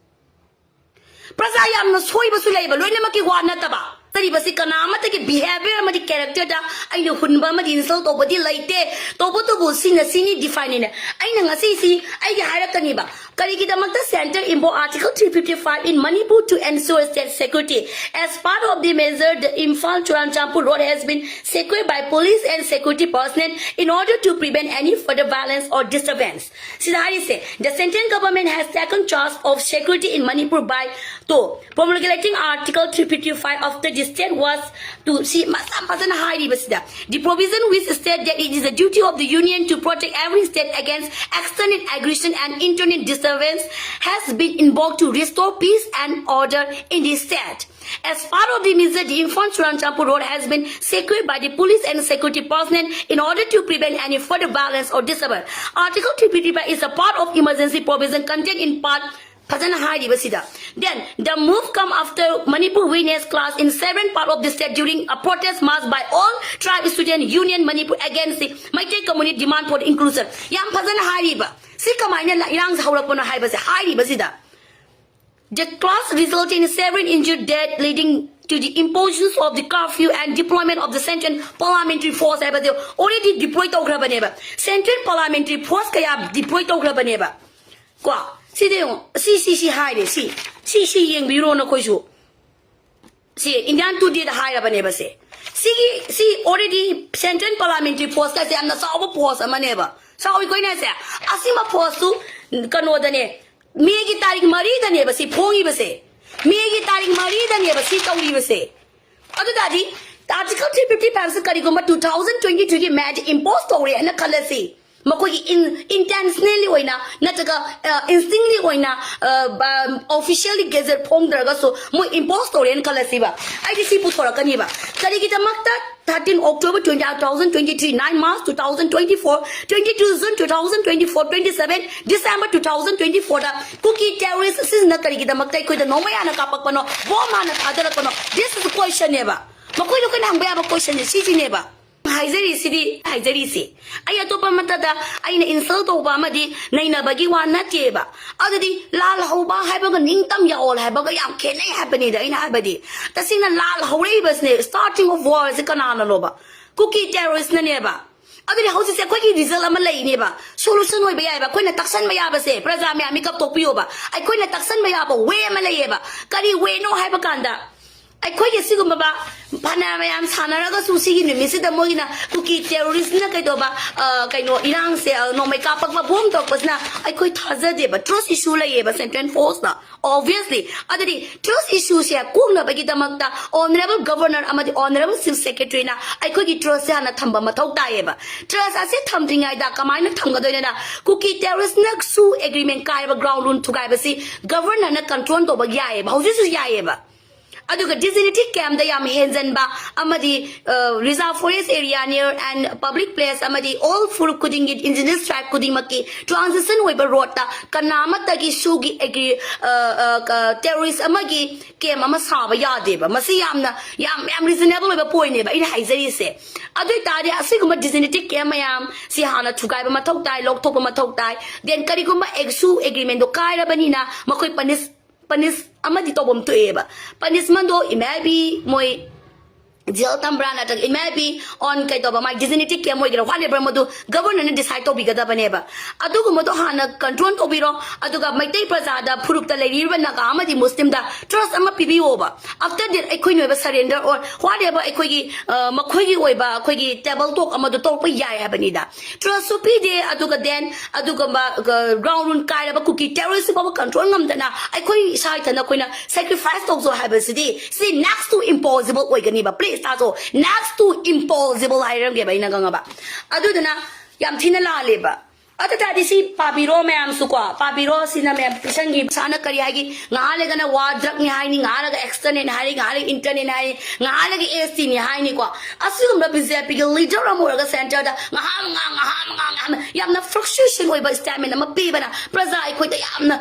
ꯄ꯭ꯔꯖꯥ ꯌꯥꯝꯅ ꯁꯣꯏꯕꯁꯨ ꯂꯩꯕ, ꯂꯣꯏꯅꯃꯛꯀꯤ ꯋꯥ ꯅꯠꯇꯕ꯫ ꯆꯠꯂꯤꯕꯁꯤ ꯀꯅꯥ ꯑꯃꯠꯇꯒꯤ behaviour ꯑꯃꯗꯤ character ꯗ ꯑꯩꯅ ꯍꯨꯟꯕ ꯑꯃꯗꯤ insult ꯇꯧꯕꯗꯤ ꯂꯩꯇꯦ꯫ ꯇꯧꯕꯇꯕꯨ ꯁꯤꯅ ꯁꯤꯅꯤ define ꯅꯦ꯫ ꯑꯩꯅ ꯉꯁꯤꯁꯤ ꯑꯩꯒꯤ ꯍꯥꯏꯔꯛꯀꯅꯤꯕ, ꯀꯔꯤꯒꯤꯗꯃꯛꯇ centre invoke Article three fifty-five in Manipur to ensure state security? As part of the measure, the Imphal Churachandpur road has been secured by police and security personnel in order to prevent any further violence or disturbance. ꯁꯤꯗ ꯍꯥꯏꯔꯤꯁꯦ, the central government has taken charge of security in Manipur by two, promulgating Article three fifty-five after the state was to, ꯁꯤ ꯃꯁꯥ ꯐꯖꯅ ꯍꯥꯏꯔꯤꯕꯁꯤꯗ, the provision which state that it is the duty of the union to protect every state against external aggression and internal disturbance has been invoked to restore peace and order in the state. As part of the measure, the Imphal Churachandpur road has been secured by the police and security personnel in order to prevent any further violence or disturbance. Article three fifty-five is a part of emergency provision contained in part, ꯐꯖꯅ ꯍꯥꯏꯔꯤꯕꯁꯤꯗ. Then, the move come after Manipur witnessed clash in seven part of the state during a protest march by all tribe student union Manipur against the Meitei community demand for inclusion. ꯌꯥꯝ ꯐꯖꯅ ꯍꯥꯏꯔꯤꯕ꯫ ꯁꯤ ꯀꯃꯥꯏꯅ ꯂ- ꯏꯔꯥꯡꯁꯦ ꯍꯧꯔꯛꯄꯅꯣ ꯍꯥꯏꯕꯁꯦ ꯍꯥꯏꯔꯤꯕꯁꯤꯗ. The clash resulted in several injured dead, leading to the imposition of the curfew and deployment of the central paramilitary force ꯍꯥꯏꯕꯗꯤ already deploy ꯇꯧꯈ꯭ꯔꯕꯅꯦꯕ꯫ Central paramilitary force ꯀꯌꯥ deploy ꯇꯧꯈ꯭ꯔꯕꯅꯦꯕ꯫ ꯀꯣ, ꯁꯤꯗ ꯌꯦꯡꯉꯣ, ꯁꯤ, ꯁꯤ, ꯁꯤ ꯍꯥꯏꯔꯦ, ꯁꯤ, ꯁꯤ, ꯁꯤ ꯌꯦꯡꯕꯤꯔꯣ ꯅꯈꯣꯏꯁꯨ꯫ ꯁꯤ Indian Today ꯗ ꯍꯥꯏꯔꯕꯅꯦꯕ ꯁꯦ꯫ ꯁꯤꯒꯤ, ꯁꯤ already central paramilitary force ꯀꯁꯦ ꯌꯥꯝꯅ ꯆꯥꯎꯕ force ꯑꯃꯅꯦꯕ꯫ ꯆꯥꯎꯏꯀꯣ ꯑꯩꯅ ꯍꯥꯏꯁꯦ? ꯑꯁꯤꯃ force ꯇꯨ ꯀꯩꯅꯣꯗꯅꯦ, ꯃꯦꯒꯤ ꯇꯥꯔꯤꯛ ꯃꯔꯤꯗꯅꯦꯕ ꯁꯤ ꯐꯣꯡꯉꯤꯕꯁꯦ꯫ ꯃꯦꯒꯤ ꯇꯥꯔꯤꯛ ꯃꯔꯤꯗꯅꯦꯕ ꯁꯤ ꯇꯧꯔꯤꯕꯁꯦ꯫ ꯑꯗꯨ ꯇꯥꯔꯗꯤ Article three fifty-five ꯁꯦ ꯀꯔꯤꯒꯨꯝꯕ two thousand twenty-three ꯒꯤ May ꯗ impose ꯇꯧꯔꯦ ꯍꯥꯏꯅ ꯈꯜꯂꯁꯤ꯫ ꯃꯈꯣꯏꯒꯤ in-, intentionally ꯑꯣꯏꯅ ꯅꯠꯇ꯭ꯔꯒ, ꯑ, instinctively ꯑꯣꯏꯅ, ꯑ, ꯕ-, officially gazette ꯐꯣꯡꯗ꯭ꯔꯒꯁꯨ ꯃꯣꯏ impose ꯇꯧꯔꯦꯅ ꯈꯜꯂꯁꯤꯕ꯫ ꯑꯩꯗꯤ ꯁꯤ ꯄꯨꯊꯣꯔꯛꯀꯅꯤꯕ꯫ ꯀꯔꯤꯒꯤꯗꯃꯛꯇ thirteen October twenty, two thousand twenty-three, nine March two thousand twenty-four, twenty-two June two thousand twenty-four, twenty-seven December two thousand twenty-four ꯗ ꯀꯨꯀꯤ terrorist ꯁꯤꯡꯅ ꯀꯔꯤꯒꯤꯗꯃꯛꯇ ꯑꯩꯈꯣꯏꯗ ꯅꯣꯡꯃꯩ ꯍꯥꯟꯅ ꯀꯥꯞꯄꯛꯄꯅꯣ, bomb ꯍꯥꯟꯅ ꯊꯥꯗꯔꯛꯄꯅꯣ? This is question ꯅꯦꯕ꯫ ꯃꯈꯣꯏꯗ ꯑꯩꯈꯣꯏꯅ ꯍꯪꯕ ꯌꯥꯕ question ꯁꯦ ꯁꯤꯁꯤꯅꯦꯕ꯫ ꯍꯥꯏꯖꯔꯤꯁꯤꯗꯤ, ꯍꯥꯏꯖꯔꯤꯁꯤ꯫ ꯑꯩ ꯑꯇꯣꯞꯄ ꯑꯃꯠꯇꯗ ꯑꯩꯅ insult ꯇꯧꯕ ꯑꯃꯗꯤ ꯅꯩꯅꯕꯒꯤ ꯋꯥ ꯅꯠꯇꯦꯕ꯫ ꯑꯗꯨꯗꯤ ꯂꯥꯜ ꯍꯧꯕ ꯍꯥꯏꯕꯒ ꯅꯤꯡꯇꯝ ꯌꯥꯑꯣꯜ ꯍꯥꯏꯕꯒ ꯌꯥꯝ ꯈꯦꯠꯅꯩ ꯍꯥꯏꯕꯅꯤꯗ ꯑꯩꯅ ꯍꯥꯏꯕꯗꯤ꯫ ꯇꯁꯦꯡꯅ ꯂꯥꯜ ꯍꯧꯔꯛꯏꯕꯁꯤꯅꯦ, starting of war say ꯀꯅꯥꯅꯅꯣꯕ? Kuki terrorist ꯅꯅꯦꯕ꯫ ꯑꯗꯨꯗꯤ ꯍꯧꯖꯤꯛꯁꯦ ꯑꯩꯈꯣꯏꯒꯤ ꯔꯤꯖꯜ ꯑꯃ ꯂꯩꯅꯦꯕ, ꯁꯣꯂꯨꯁꯟ ꯑꯣꯏꯕ ꯌꯥꯏꯕ꯫ ꯑꯩꯈꯣꯏꯅ ꯇꯥꯛꯁꯟꯕ ꯌꯥꯕꯁꯦ, ꯄ꯭ꯔꯖꯥ ꯃꯌꯥꯝ ꯃꯤꯀꯞ ꯊꯣꯛꯄꯤꯌꯣꯕ, ꯑꯩꯈꯣꯏꯅ ꯇꯥꯛꯁꯟꯕ ꯌꯥꯕ ꯋꯦ ꯑꯃ ꯂꯩꯌꯦꯕ꯫ ꯀꯔꯤ ꯋꯦꯅꯣ ꯍꯥꯏꯕ ꯀꯥꯟꯗ, ꯑꯩꯈꯣꯏꯒꯤ ꯁꯤꯒꯨꯝꯕ ꯐꯅ ꯃꯌꯥꯝ ꯁꯥꯟꯅꯔꯒꯁꯨ, ꯁꯤꯒꯤ ꯅꯨꯃꯤꯠꯁꯤꯗ ꯃꯣꯏꯒꯤꯅ ꯀꯨꯀꯤ ꯇꯦꯔꯣꯔꯤꯁꯅ ꯀꯩꯗꯧꯕ, ꯑ, ꯀꯩꯅꯣ, ꯏꯔꯥꯡꯁꯦ, ꯑ, ꯅꯣꯡꯃꯩ ꯀꯥꯞꯄꯛꯄ, ꯕꯣꯝ ꯇꯧꯔꯛꯄꯁꯤꯅ ꯑꯩꯈꯣꯏ ꯊꯥꯖꯗꯦꯕ꯫ ꯇ꯭ꯔꯁ ꯏꯁꯨ ꯂꯩꯌꯦꯕ ꯁꯦꯟꯇ꯭ꯔꯦꯜ ꯐꯣꯔꯁꯇ, obviously꯫ ꯑꯗꯨꯗꯤ ꯇ꯭ꯔꯁ ꯏꯁꯨꯁꯦ ꯀꯣꯛꯅꯕꯒꯤꯗꯃꯛꯇ ꯑꯣꯅꯔꯦꯕꯜ ꯒꯕꯔꯅꯔ ꯑꯃꯗꯤ ꯑꯣꯅꯔꯦꯕꯜ ꯆꯤꯐ ꯁꯦꯀ꯭ꯔꯦꯇꯔꯤꯅ ꯑꯩꯈꯣꯏꯒꯤ ꯇ꯭ꯔꯁꯁꯦ ꯍꯥꯟꯅ ꯊꯝꯕ ꯃꯊꯧ ꯇꯥꯏꯌꯦꯕ꯫ ꯇ꯭ꯔꯁ ꯑꯁꯤ ꯊꯝꯗ꯭ꯔꯤꯉꯩꯗ ꯀꯃꯥꯏꯅ ꯊꯝꯒꯗꯣꯏꯅꯣꯅ, ꯀꯨꯀꯤ ꯇꯦꯔꯣꯔꯤꯁꯅꯁꯨ ꯑꯦꯒ꯭ꯔꯤꯃꯦꯟ ꯀꯥꯏꯕ, ꯒ꯭ꯔꯥꯎꯟ ꯔꯨꯜ ꯊꯨꯒꯥꯏꯕꯁꯤ ꯒꯕꯔꯅꯔꯅ ꯀꯟꯇ꯭ꯔꯣꯜ ꯇꯧꯕ ꯌꯥꯏꯌꯦꯕ, ꯍꯧꯖꯤꯛꯁꯨ ꯌꯥꯏꯌꯦꯕ꯫ ꯑꯗꯨꯒ ꯗꯤꯖꯤꯅꯤꯇꯤ ꯀꯦꯝꯗ ꯌꯥꯝ ꯍꯦꯟꯖꯟꯕ ꯑꯃꯗꯤ, ꯑ, reserve forest area near and public place ꯑꯃꯗꯤ ꯑꯣꯜ ꯐꯨꯔꯨꯞ ꯈꯨꯗꯤꯡꯒꯤ, ꯏꯟꯗꯤꯖꯤꯅꯁ ꯇ꯭ꯔꯥꯏꯕ ꯈꯨꯗꯤꯡꯃꯛꯀꯤ ꯇ꯭ꯔꯥꯟꯖꯤꯁꯟ ꯑꯣꯏꯕ ꯔꯣꯗꯇ ꯀꯅꯥꯃꯠꯇꯒꯤ ꯁꯨꯒꯤ ꯑꯦꯒ꯭ꯔꯤ-, ꯑ, ꯑ, ꯀ-, ꯇꯦꯔꯣꯔꯤꯁ ꯑꯃꯒꯤ ꯀꯦꯝ ꯑꯃ ꯁꯥꯕ ꯌꯥꯗꯦꯕ꯫ ꯃꯁꯤ ꯌꯥꯝꯅ, ꯌꯥꯝ, ꯌꯥꯝ ꯔꯤꯖꯅꯦꯕꯜ ꯑꯣꯏꯕ ꯄꯣꯏꯟꯅꯦꯕ ꯑꯩꯅ ꯍꯥꯏꯖꯔꯤꯁꯦ꯫ ꯑꯗꯨ ꯑꯣꯏ ꯇꯥꯔꯗꯤ ꯑꯁꯤꯒꯨꯝꯕ ꯗꯤꯖꯤꯅꯤꯇꯤ ꯀꯦꯝ ꯃꯌꯥꯝ ꯁꯤ ꯍꯥꯟꯅ ꯊꯨꯒꯥꯏꯕ ꯃꯊꯧ ꯇꯥꯏ, ꯂꯧꯊꯣꯛꯄ ꯃꯊꯧ ꯇꯥꯏ꯫ ꯗꯦꯟ ꯀꯔꯤꯒꯨꯝꯕ ꯑꯦꯒ꯭ꯔꯤꯃꯦꯟꯗꯣ ꯀꯥꯏꯔꯕꯅꯤꯅ ꯃꯈꯣꯏ ꯄꯅꯤꯁ ꯄꯅꯤꯁ ꯑꯃꯗꯤ ꯇꯧꯐꯝ ꯊꯣꯛꯑꯦꯕ꯫ ꯄꯅꯤꯁꯃꯦꯟꯗꯣ, ꯏꯃꯦꯕꯤ ꯃꯣꯏ ꯖꯦꯜ ꯊꯝꯕ꯭ꯔꯥ, ꯅꯠꯇ꯭ꯔꯒ ꯏꯃꯦꯕꯤ ꯑꯣꯟ ꯀꯩꯗꯧꯕ, ꯃꯥꯏ ꯗꯤꯖꯤꯅꯤꯇꯤ ꯀꯦꯝ ꯑꯣꯏꯒꯦꯔꯥ, ꯋꯥꯠ ꯑꯦꯚꯔ, ꯃꯗꯨ ꯒꯕꯔꯅꯔꯅ ꯗꯤꯁꯥꯏꯗ ꯇꯧꯕꯤꯒꯗꯕꯅꯦꯕ꯫ ꯑꯗꯨꯒꯨꯝꯕꯗꯣ ꯍꯥꯟꯅ ꯀꯟꯇ꯭ꯔꯣꯜ ꯇꯧꯕꯤꯔꯣ꯫ ꯑꯗꯨꯒ ꯃꯩꯇꯩ ꯄ꯭ꯔꯖꯥꯗ, ꯐꯨꯔꯨꯞꯇ ꯂꯩꯔꯤꯕ ꯅꯥꯒꯥ ꯑꯃꯗꯤ ꯃꯨꯁꯂꯤꯝꯗ ꯇ꯭ꯔꯁ ꯑꯃ ꯄꯤꯕꯤꯌꯣꯕ꯫ ꯑꯥꯐꯇꯔ ꯗꯦꯠ ꯑꯩꯈꯣꯏꯅ ꯑꯣꯏꯕ ꯁꯔꯦꯟꯗꯔ ꯑꯣꯔ ꯋꯥꯠ ꯑꯦꯚꯔ, ꯑꯩꯈꯣꯏꯒꯤ, ꯑ, ꯃꯈꯣꯏꯒꯤ ꯑꯣꯏꯕ ꯑꯩꯈꯣꯏꯒꯤ ꯇꯦꯕꯜ ꯇꯣꯛ ꯑꯃꯗꯣ ꯇꯧꯔꯛꯄ ꯌꯥꯏ ꯍꯥꯏꯕꯅꯤꯗ꯫ ꯇ꯭ꯔꯁꯁꯨ ꯄꯤꯗꯦ, ꯑꯗꯨꯒ ꯗꯦꯟ ꯑꯗꯨꯒꯨꯝꯕ, ꯑ, ꯒ꯭ꯔꯥꯎꯟ ꯔꯨꯜ ꯀꯥꯏꯔꯕ ꯀꯨꯀꯤ ꯇꯦꯔꯣꯔꯤꯁ ꯐꯥꯎꯕ ꯀꯟꯇ꯭ꯔꯣꯜ ꯉꯝꯗꯅ ꯑꯩꯈꯣꯏ ꯏꯁꯥ ꯏꯊꯟꯗ ꯑꯩꯈꯣꯏꯅ ꯁꯦꯀ꯭ꯔꯤꯐꯥꯏꯁ ꯇꯧꯖꯧ ꯍꯥꯏꯕꯁꯤꯗꯤ, ꯁꯤ next to impossible ꯑꯣꯏꯒꯅꯤꯕ꯫ ꯄ꯭ꯂꯤꯖ ꯇꯥꯖꯧ, next to impossible ꯍꯥꯏꯔꯝꯒꯦꯕ ꯑꯩꯅ, ꯈꯪꯉꯕ? ꯑꯗꯨꯗꯨꯅ ꯌꯥꯝ ꯊꯤꯅ ꯂꯥꯜꯂꯦꯕ꯫ ꯑꯗꯨ ꯇꯥꯔꯗꯤ ꯁꯤ ꯄꯥꯕꯤꯔꯣ ꯃꯌꯥꯝꯁꯨꯀꯣ, ꯄꯥꯕꯤꯔꯣ꯫ ꯁꯤꯅ ꯃꯌꯥꯝ ꯄꯤꯁꯟꯒꯤ ꯏꯁꯥꯅ ꯀꯔꯤ ꯍꯥꯏꯒꯤ, ꯉꯥꯏꯍꯥꯛ ꯂꯩꯒꯅ ꯋꯥ ꯗ꯭ꯔꯛꯅꯤ ꯍꯥꯏꯅꯤ, ꯉꯥꯏꯍꯥꯛ ꯂꯩꯒ ꯑꯦꯛꯁꯇꯔꯅꯦꯜ ꯍꯥꯏꯅꯤ, ꯉꯥꯏꯍꯥꯛ ꯂꯩꯒ ꯏꯟꯇꯔꯅꯦꯜ ꯍꯥꯏꯅꯤ, ꯉꯥꯏꯍꯥꯛ ꯂꯩꯒ ꯑꯦꯁ ꯇꯤꯅꯤ ꯍꯥꯏꯅꯤꯀꯣ꯫ ꯑꯁꯤꯒꯨꯝꯕ ꯕꯤ ꯖꯦ ꯄꯤꯒꯤ ꯂꯤꯗꯔ ꯑꯃ ꯑꯣꯏꯔꯒ ꯁꯦꯟꯇꯔꯗ ꯉꯥꯏꯍꯥꯛ ꯉꯥꯡ, ꯉꯥꯏꯍꯥꯛ ꯉꯥꯡ, ꯉꯥꯏꯍꯥꯛ ꯉꯥꯡ, ꯌꯥꯝꯅ ꯐ꯭ꯂꯛꯆꯨꯌꯦꯁꯟ ꯑꯣꯏꯕ ꯁ꯭ꯇꯦꯠꯃꯦꯟ ꯑꯃ ꯄꯤꯕꯅ ꯄ꯭ꯔꯖꯥ ꯑꯩꯈꯣꯏꯗ ꯌꯥꯝꯅ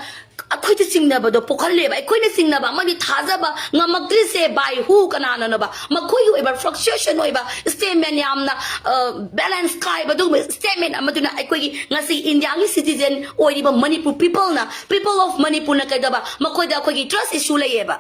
ꯑꯩꯈꯣꯏꯗ ꯆꯤꯡꯅꯕꯗꯣ ꯄꯣꯛꯍꯜꯂꯦꯕ꯫ ꯑꯩꯈꯣꯏꯅ ꯆꯤꯡꯅꯕ ꯑꯃꯗꯤ ꯊꯥꯖꯕ ꯉꯝꯃꯛꯇ꯭ꯔꯤꯁꯦ by who, ꯀꯅꯥꯅꯅꯣꯕ? ꯃꯈꯣꯏꯒꯤ ꯑꯣꯏꯕ ꯐ꯭ꯂꯛꯆꯨꯌꯦꯁꯟ ꯑꯣꯏꯕ ꯁ꯭ꯇꯦꯠꯃꯦꯟ, ꯌꯥꯝꯅ, ꯑ, ꯕꯦꯂꯦꯟꯁ ꯀꯥꯏꯕ ꯑꯗꯨꯒꯨꯝꯕ ꯁ꯭ꯇꯦꯠꯃꯦꯟ ꯑꯃꯗꯨꯅ ꯑꯩꯈꯣꯏꯒꯤ ꯉꯁꯤ ꯏꯟꯗꯤꯌꯥꯒꯤ ꯁꯤꯇꯤꯖꯦꯟ ꯑꯣꯏꯔꯤꯕ ꯃꯅꯤꯄꯨꯔ ꯄꯤꯄꯜꯅ, ꯄꯤꯄꯜ ꯑꯣꯐ ꯃꯅꯤꯄꯨꯔꯅ ꯀꯩꯗꯧꯕ, ꯃꯈꯣꯏꯗ ꯑꯩꯈꯣꯏꯒꯤ ꯇ꯭ꯔꯁ ꯏꯁꯨ ꯂꯩꯌꯦꯕ꯫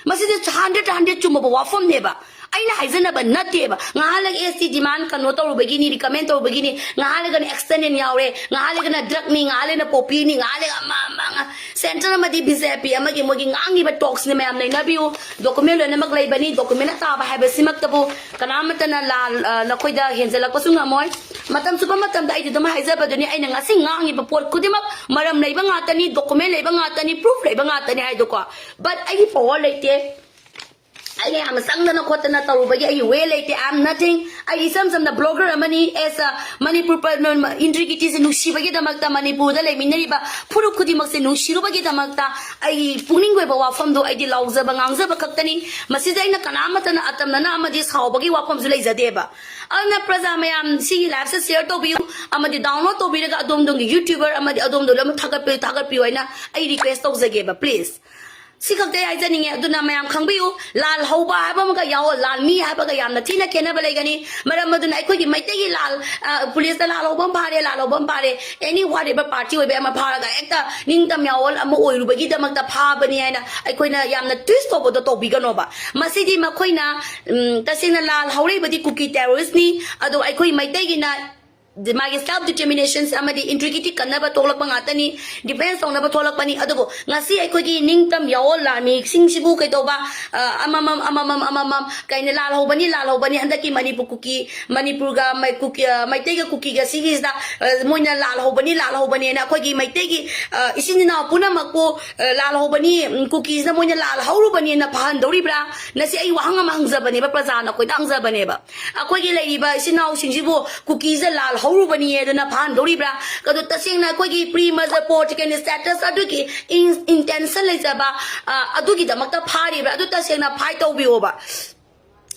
ꯃꯁꯤꯗꯤ ꯍꯟꯗ꯭ꯔꯦꯠ ꯍꯟꯗ꯭ꯔꯦꯠ ꯆꯨꯝꯃꯕ ꯋꯥꯐꯝꯅꯦꯕ꯫ ꯑꯩꯅ ꯍꯥꯏꯖꯅꯕ ꯅꯠꯇꯦꯕ꯫ ꯉꯥꯏꯍꯥꯛ ꯂꯩꯒ S T demand ꯀꯩꯅꯣ ꯇꯧꯔꯨꯕꯒꯤꯅꯤ, recommend ꯇꯧꯔꯨꯕꯒꯤꯅꯤ, ꯉꯥꯏꯍꯥꯛ ꯂꯩꯒꯅ extension ꯌꯥꯎꯔꯦ, ꯉꯥꯏꯍꯥꯛ ꯂꯩꯒꯅ drug ꯅꯤ, ꯉꯥꯏꯍꯥꯛ ꯂꯩꯒꯅ poppy ꯅꯤ, ꯉꯥꯏꯍꯥꯛ ꯂꯩꯒ ꯑꯃ ꯑꯃ ꯉꯥ-, centre ꯑꯃꯗꯤ B J P ꯑꯃꯒꯤ ꯃꯣꯏꯒꯤ ꯉꯥꯡꯉꯤꯕ talks ꯅꯤ ꯃꯌꯥꯝ ꯅꯩꯅꯕꯤꯌꯨ꯫ Document ꯂꯣꯏꯅꯃꯛ ꯂꯩꯕꯅꯤ, document ꯅ ꯇꯥꯕ ꯍꯥꯏꯕꯁꯤꯃꯛꯇꯕꯨ ꯀꯅꯥꯃꯠꯇꯅ ꯂꯥꯜ-, ꯑ, ꯅꯈꯣꯏꯗ ꯍꯦꯟꯖꯜꯂꯛꯄꯁꯨ ꯉꯝꯃꯣꯏ꯫ ꯃꯇꯝ ꯆꯨꯞꯄ ꯃꯇꯝꯗ ꯑꯩꯗꯤ ꯑꯗꯨꯝ ꯍꯥꯏꯖꯕꯗꯨꯅꯤ, ꯑꯩꯅ ꯉꯁꯤ ꯉꯥꯡꯉꯤꯕ ꯄꯣꯠ ꯈꯨꯗꯤꯡꯃꯛ ꯃꯔꯝ ꯂꯩꯕ ꯉꯥꯛꯇꯅꯤ, document ꯂꯩꯕ ꯉꯥꯛꯇꯅꯤ, proof ꯂꯩꯕ ꯉꯥꯛꯇꯅꯤ ꯍꯥꯏꯗꯣꯀꯣ꯫ But ꯑꯩꯒꯤ power ꯂꯩꯇꯦ꯫ ꯑꯩꯅ ꯌꯥꯝꯅ ꯆꯪꯗꯅ ꯈꯣꯠꯇꯅ ꯇꯧꯔꯨꯕꯒꯤ ꯑꯩꯒꯤ way ꯂꯩꯇꯦ꯫ I am nothing. ꯑꯩ ꯏꯆꯝ ꯆꯝꯅ blogger ꯑꯃꯅꯤ꯫ As a Manipur ꯄ-, ꯅ-, ꯅ-, intricacies ꯅꯨꯡꯁꯤꯕꯒꯤꯗꯃꯛꯇ, ꯃꯅꯤꯄꯨꯔꯗ ꯂꯩꯃꯤꯟꯅꯔꯤꯕ ꯐꯨꯔꯨꯞ ꯈꯨꯗꯤꯡꯃꯛꯁꯦ ꯅꯨꯡꯁꯤꯔꯨꯕꯒꯤꯗꯃꯛꯇ ꯑꯩꯒꯤ ꯄꯨꯛꯅꯤꯡꯒꯤ ꯑꯣꯏꯕ ꯋꯥꯐꯝꯗꯣ ꯑꯩꯗꯤ ꯂꯥꯎꯖꯕ, ꯉꯥꯡꯖꯕ ꯈꯛꯇꯅꯤ꯫ ꯃꯁꯤꯗ ꯑꯩꯅ ꯀꯅꯥꯃꯠꯇꯅ ꯑꯇꯝꯅꯅ ꯑꯃꯗꯤ ꯁꯥꯎꯕꯒꯤ ꯋꯥꯐꯝꯁꯨ ꯂꯩꯖꯗꯦꯕ꯫ ꯑꯗꯨꯅ ꯄ꯭ꯔꯖꯥ ꯃꯌꯥꯝ, ꯁꯤꯒꯤ live ꯁꯦ share ꯇꯧꯕꯤꯌꯨ, ꯑꯃꯗꯤ download ꯇꯧꯕꯤꯔꯒ ꯑꯗꯣꯝ ꯑꯗꯣꯝꯒꯤ YouTuber ꯑꯃꯗꯤ ꯑꯗꯣꯝꯗꯣ ꯂꯣꯏꯅꯃꯛ ꯊꯥꯒꯠꯄꯤꯌꯨ, ꯊꯥꯒꯠꯄꯤꯌꯨ ꯍꯥꯏꯅ ꯑꯩ request ꯇꯧꯖꯒꯦꯕ, please꯫ ꯁꯤ ꯈꯛꯇ ꯑꯩ ꯍꯥꯏꯖꯅꯤꯡꯉꯦ꯫ ꯑꯗꯨꯅ ꯃꯌꯥꯝ ꯈꯪꯕꯤꯌꯨ, ꯂꯥꯜ ꯍꯧꯕ ꯍꯥꯏꯕ ꯑꯃꯒ ꯌꯥꯑꯣ, ꯂꯥꯜ ꯃꯤ ꯍꯥꯏꯕꯒ ꯌꯥꯝꯅ ꯊꯤꯅ ꯈꯦꯠꯅꯕ ꯂꯩꯒꯅꯤ꯫ ꯃꯔꯝ ꯑꯗꯨꯅ ꯑꯩꯈꯣꯏꯒꯤ ꯃꯩꯇꯩꯒꯤ ꯂꯥꯜ, ꯑ, ꯄꯨꯂꯤꯁꯇ ꯂꯥꯜ ꯍꯧꯕ ꯑꯃ ꯐꯥꯔꯦ, ꯂꯥꯜ ꯍꯧꯕ ꯑꯃ ꯐꯥꯔꯦ, any whatever party ꯑꯣꯏꯕ ꯑꯃ ꯐꯥꯔꯒ ꯍꯦꯛꯇ ꯅꯤꯡꯇꯝ ꯌꯥꯑꯣꯜ ꯑꯃ ꯑꯣꯏꯔꯨꯕꯒꯤꯗꯃꯛꯇ ꯐꯥꯕꯅꯤ ꯍꯥꯏꯅ ꯑꯩꯈꯣꯏꯅ ꯌꯥꯝꯅ twist ꯇꯧꯕꯗꯣ ꯇꯧꯕꯤꯒꯅꯣꯕ꯫ ꯃꯁꯤꯗꯤ ꯃꯈꯣꯏꯅ, ꯎꯝ, ꯇꯁꯦꯡꯅ ꯂꯥꯜ ꯍꯧꯔꯛꯏꯕꯗꯤ ꯀꯨꯀꯤ terrorist ꯅꯤ, ꯑꯗꯣ ꯑꯩꯈꯣꯏ ꯃꯩꯇꯩꯒꯤꯅ ꯃꯥꯒꯤ self determination ꯑꯃꯗꯤ integrity ꯀꯟꯅꯕ ꯊꯣꯛꯂꯛꯄ ꯉꯥꯛꯇꯅꯤ, defence ꯇꯧꯅꯕ ꯊꯣꯛꯂꯛꯄꯅꯤ꯫ ꯑꯗꯨꯕꯨ ꯉꯁꯤ ꯑꯩꯈꯣꯏꯒꯤ ꯅꯤꯡꯇꯝ ꯌꯥꯑꯣꯜ ꯂꯥꯟꯃꯤꯁꯤꯡꯁꯤꯕꯨ ꯀꯩꯗꯧꯕ, ꯑ, ꯑꯃꯃꯝ, ꯑꯃꯃꯝ, ꯑꯃꯃꯝ, ꯀꯩꯅ ꯂꯥꯜ ꯍꯧꯕꯅꯤ, ꯂꯥꯜ ꯍꯧꯕꯅꯤ, ꯍꯟꯗꯛꯀꯤ ꯃꯅꯤꯄꯨꯔ ꯀꯨꯀꯤ, ꯃꯅꯤꯄꯨꯔꯒ ꯃꯩ-, ꯀꯨꯀꯤ, ꯑ, ꯃꯩꯇꯩꯒ ꯀꯨꯀꯤꯒ ꯁꯤꯒꯤꯁꯤꯗ, ꯑ, ꯃꯣꯏꯅ ꯂꯥꯜ ꯍꯧꯕꯅꯤ, ꯂꯥꯜ ꯍꯧꯕꯅꯤꯅ ꯑꯩꯈꯣꯏꯒꯤ ꯃꯩꯇꯩꯒꯤ, ꯑ, ꯏꯆꯤꯟ ꯏꯅꯥꯎ ꯄꯨꯝꯅꯃꯛꯄꯨ, ꯑ, ꯂꯥꯜ ꯍꯧꯕꯅꯤ, ꯎꯝ, ꯀꯨꯀꯤꯁꯤꯅ ꯃꯣꯏꯅ ꯂꯥꯜ ꯍꯧꯔꯨꯕꯅꯤꯅ ꯐꯍꯟꯗꯧꯔꯤꯕ꯭ꯔꯥ? ꯉꯁꯤ ꯑꯩ ꯋꯥꯍꯪ ꯑꯃ ꯍꯪꯖꯕꯅꯦꯕ, ꯄ꯭ꯔꯖꯥꯅ ꯑꯩꯈꯣꯏꯗ ꯍꯪꯖꯕꯅꯦꯕ꯫ ꯑꯩꯈꯣꯏꯒꯤ ꯂꯩꯔꯤꯕ ꯏꯆꯤꯟ ꯏꯅꯥꯎꯁꯤꯡꯁꯤꯕꯨ ꯀꯨꯀꯤꯁꯤꯗ ꯂꯥꯜ ꯍꯧꯔꯨꯕꯅꯤ ꯑꯗꯨꯅ ꯐꯥꯍꯟꯗꯧꯔꯤꯕ꯭ꯔꯥ? ꯑꯗꯣ ꯇꯁꯦꯡꯅ ꯑꯩꯈꯣꯏꯒꯤ pre murder political status ꯑꯗꯨꯒꯤ in-, intention ꯂꯩꯖꯕ, ꯑ, ꯑꯗꯨꯒꯤꯗꯃꯛꯇ ꯐꯥꯔꯤꯕ꯭ꯔꯥ? ꯑꯗꯨ ꯇꯁꯦꯡꯅ fight ꯇꯧꯕꯤꯌꯣꯕ꯫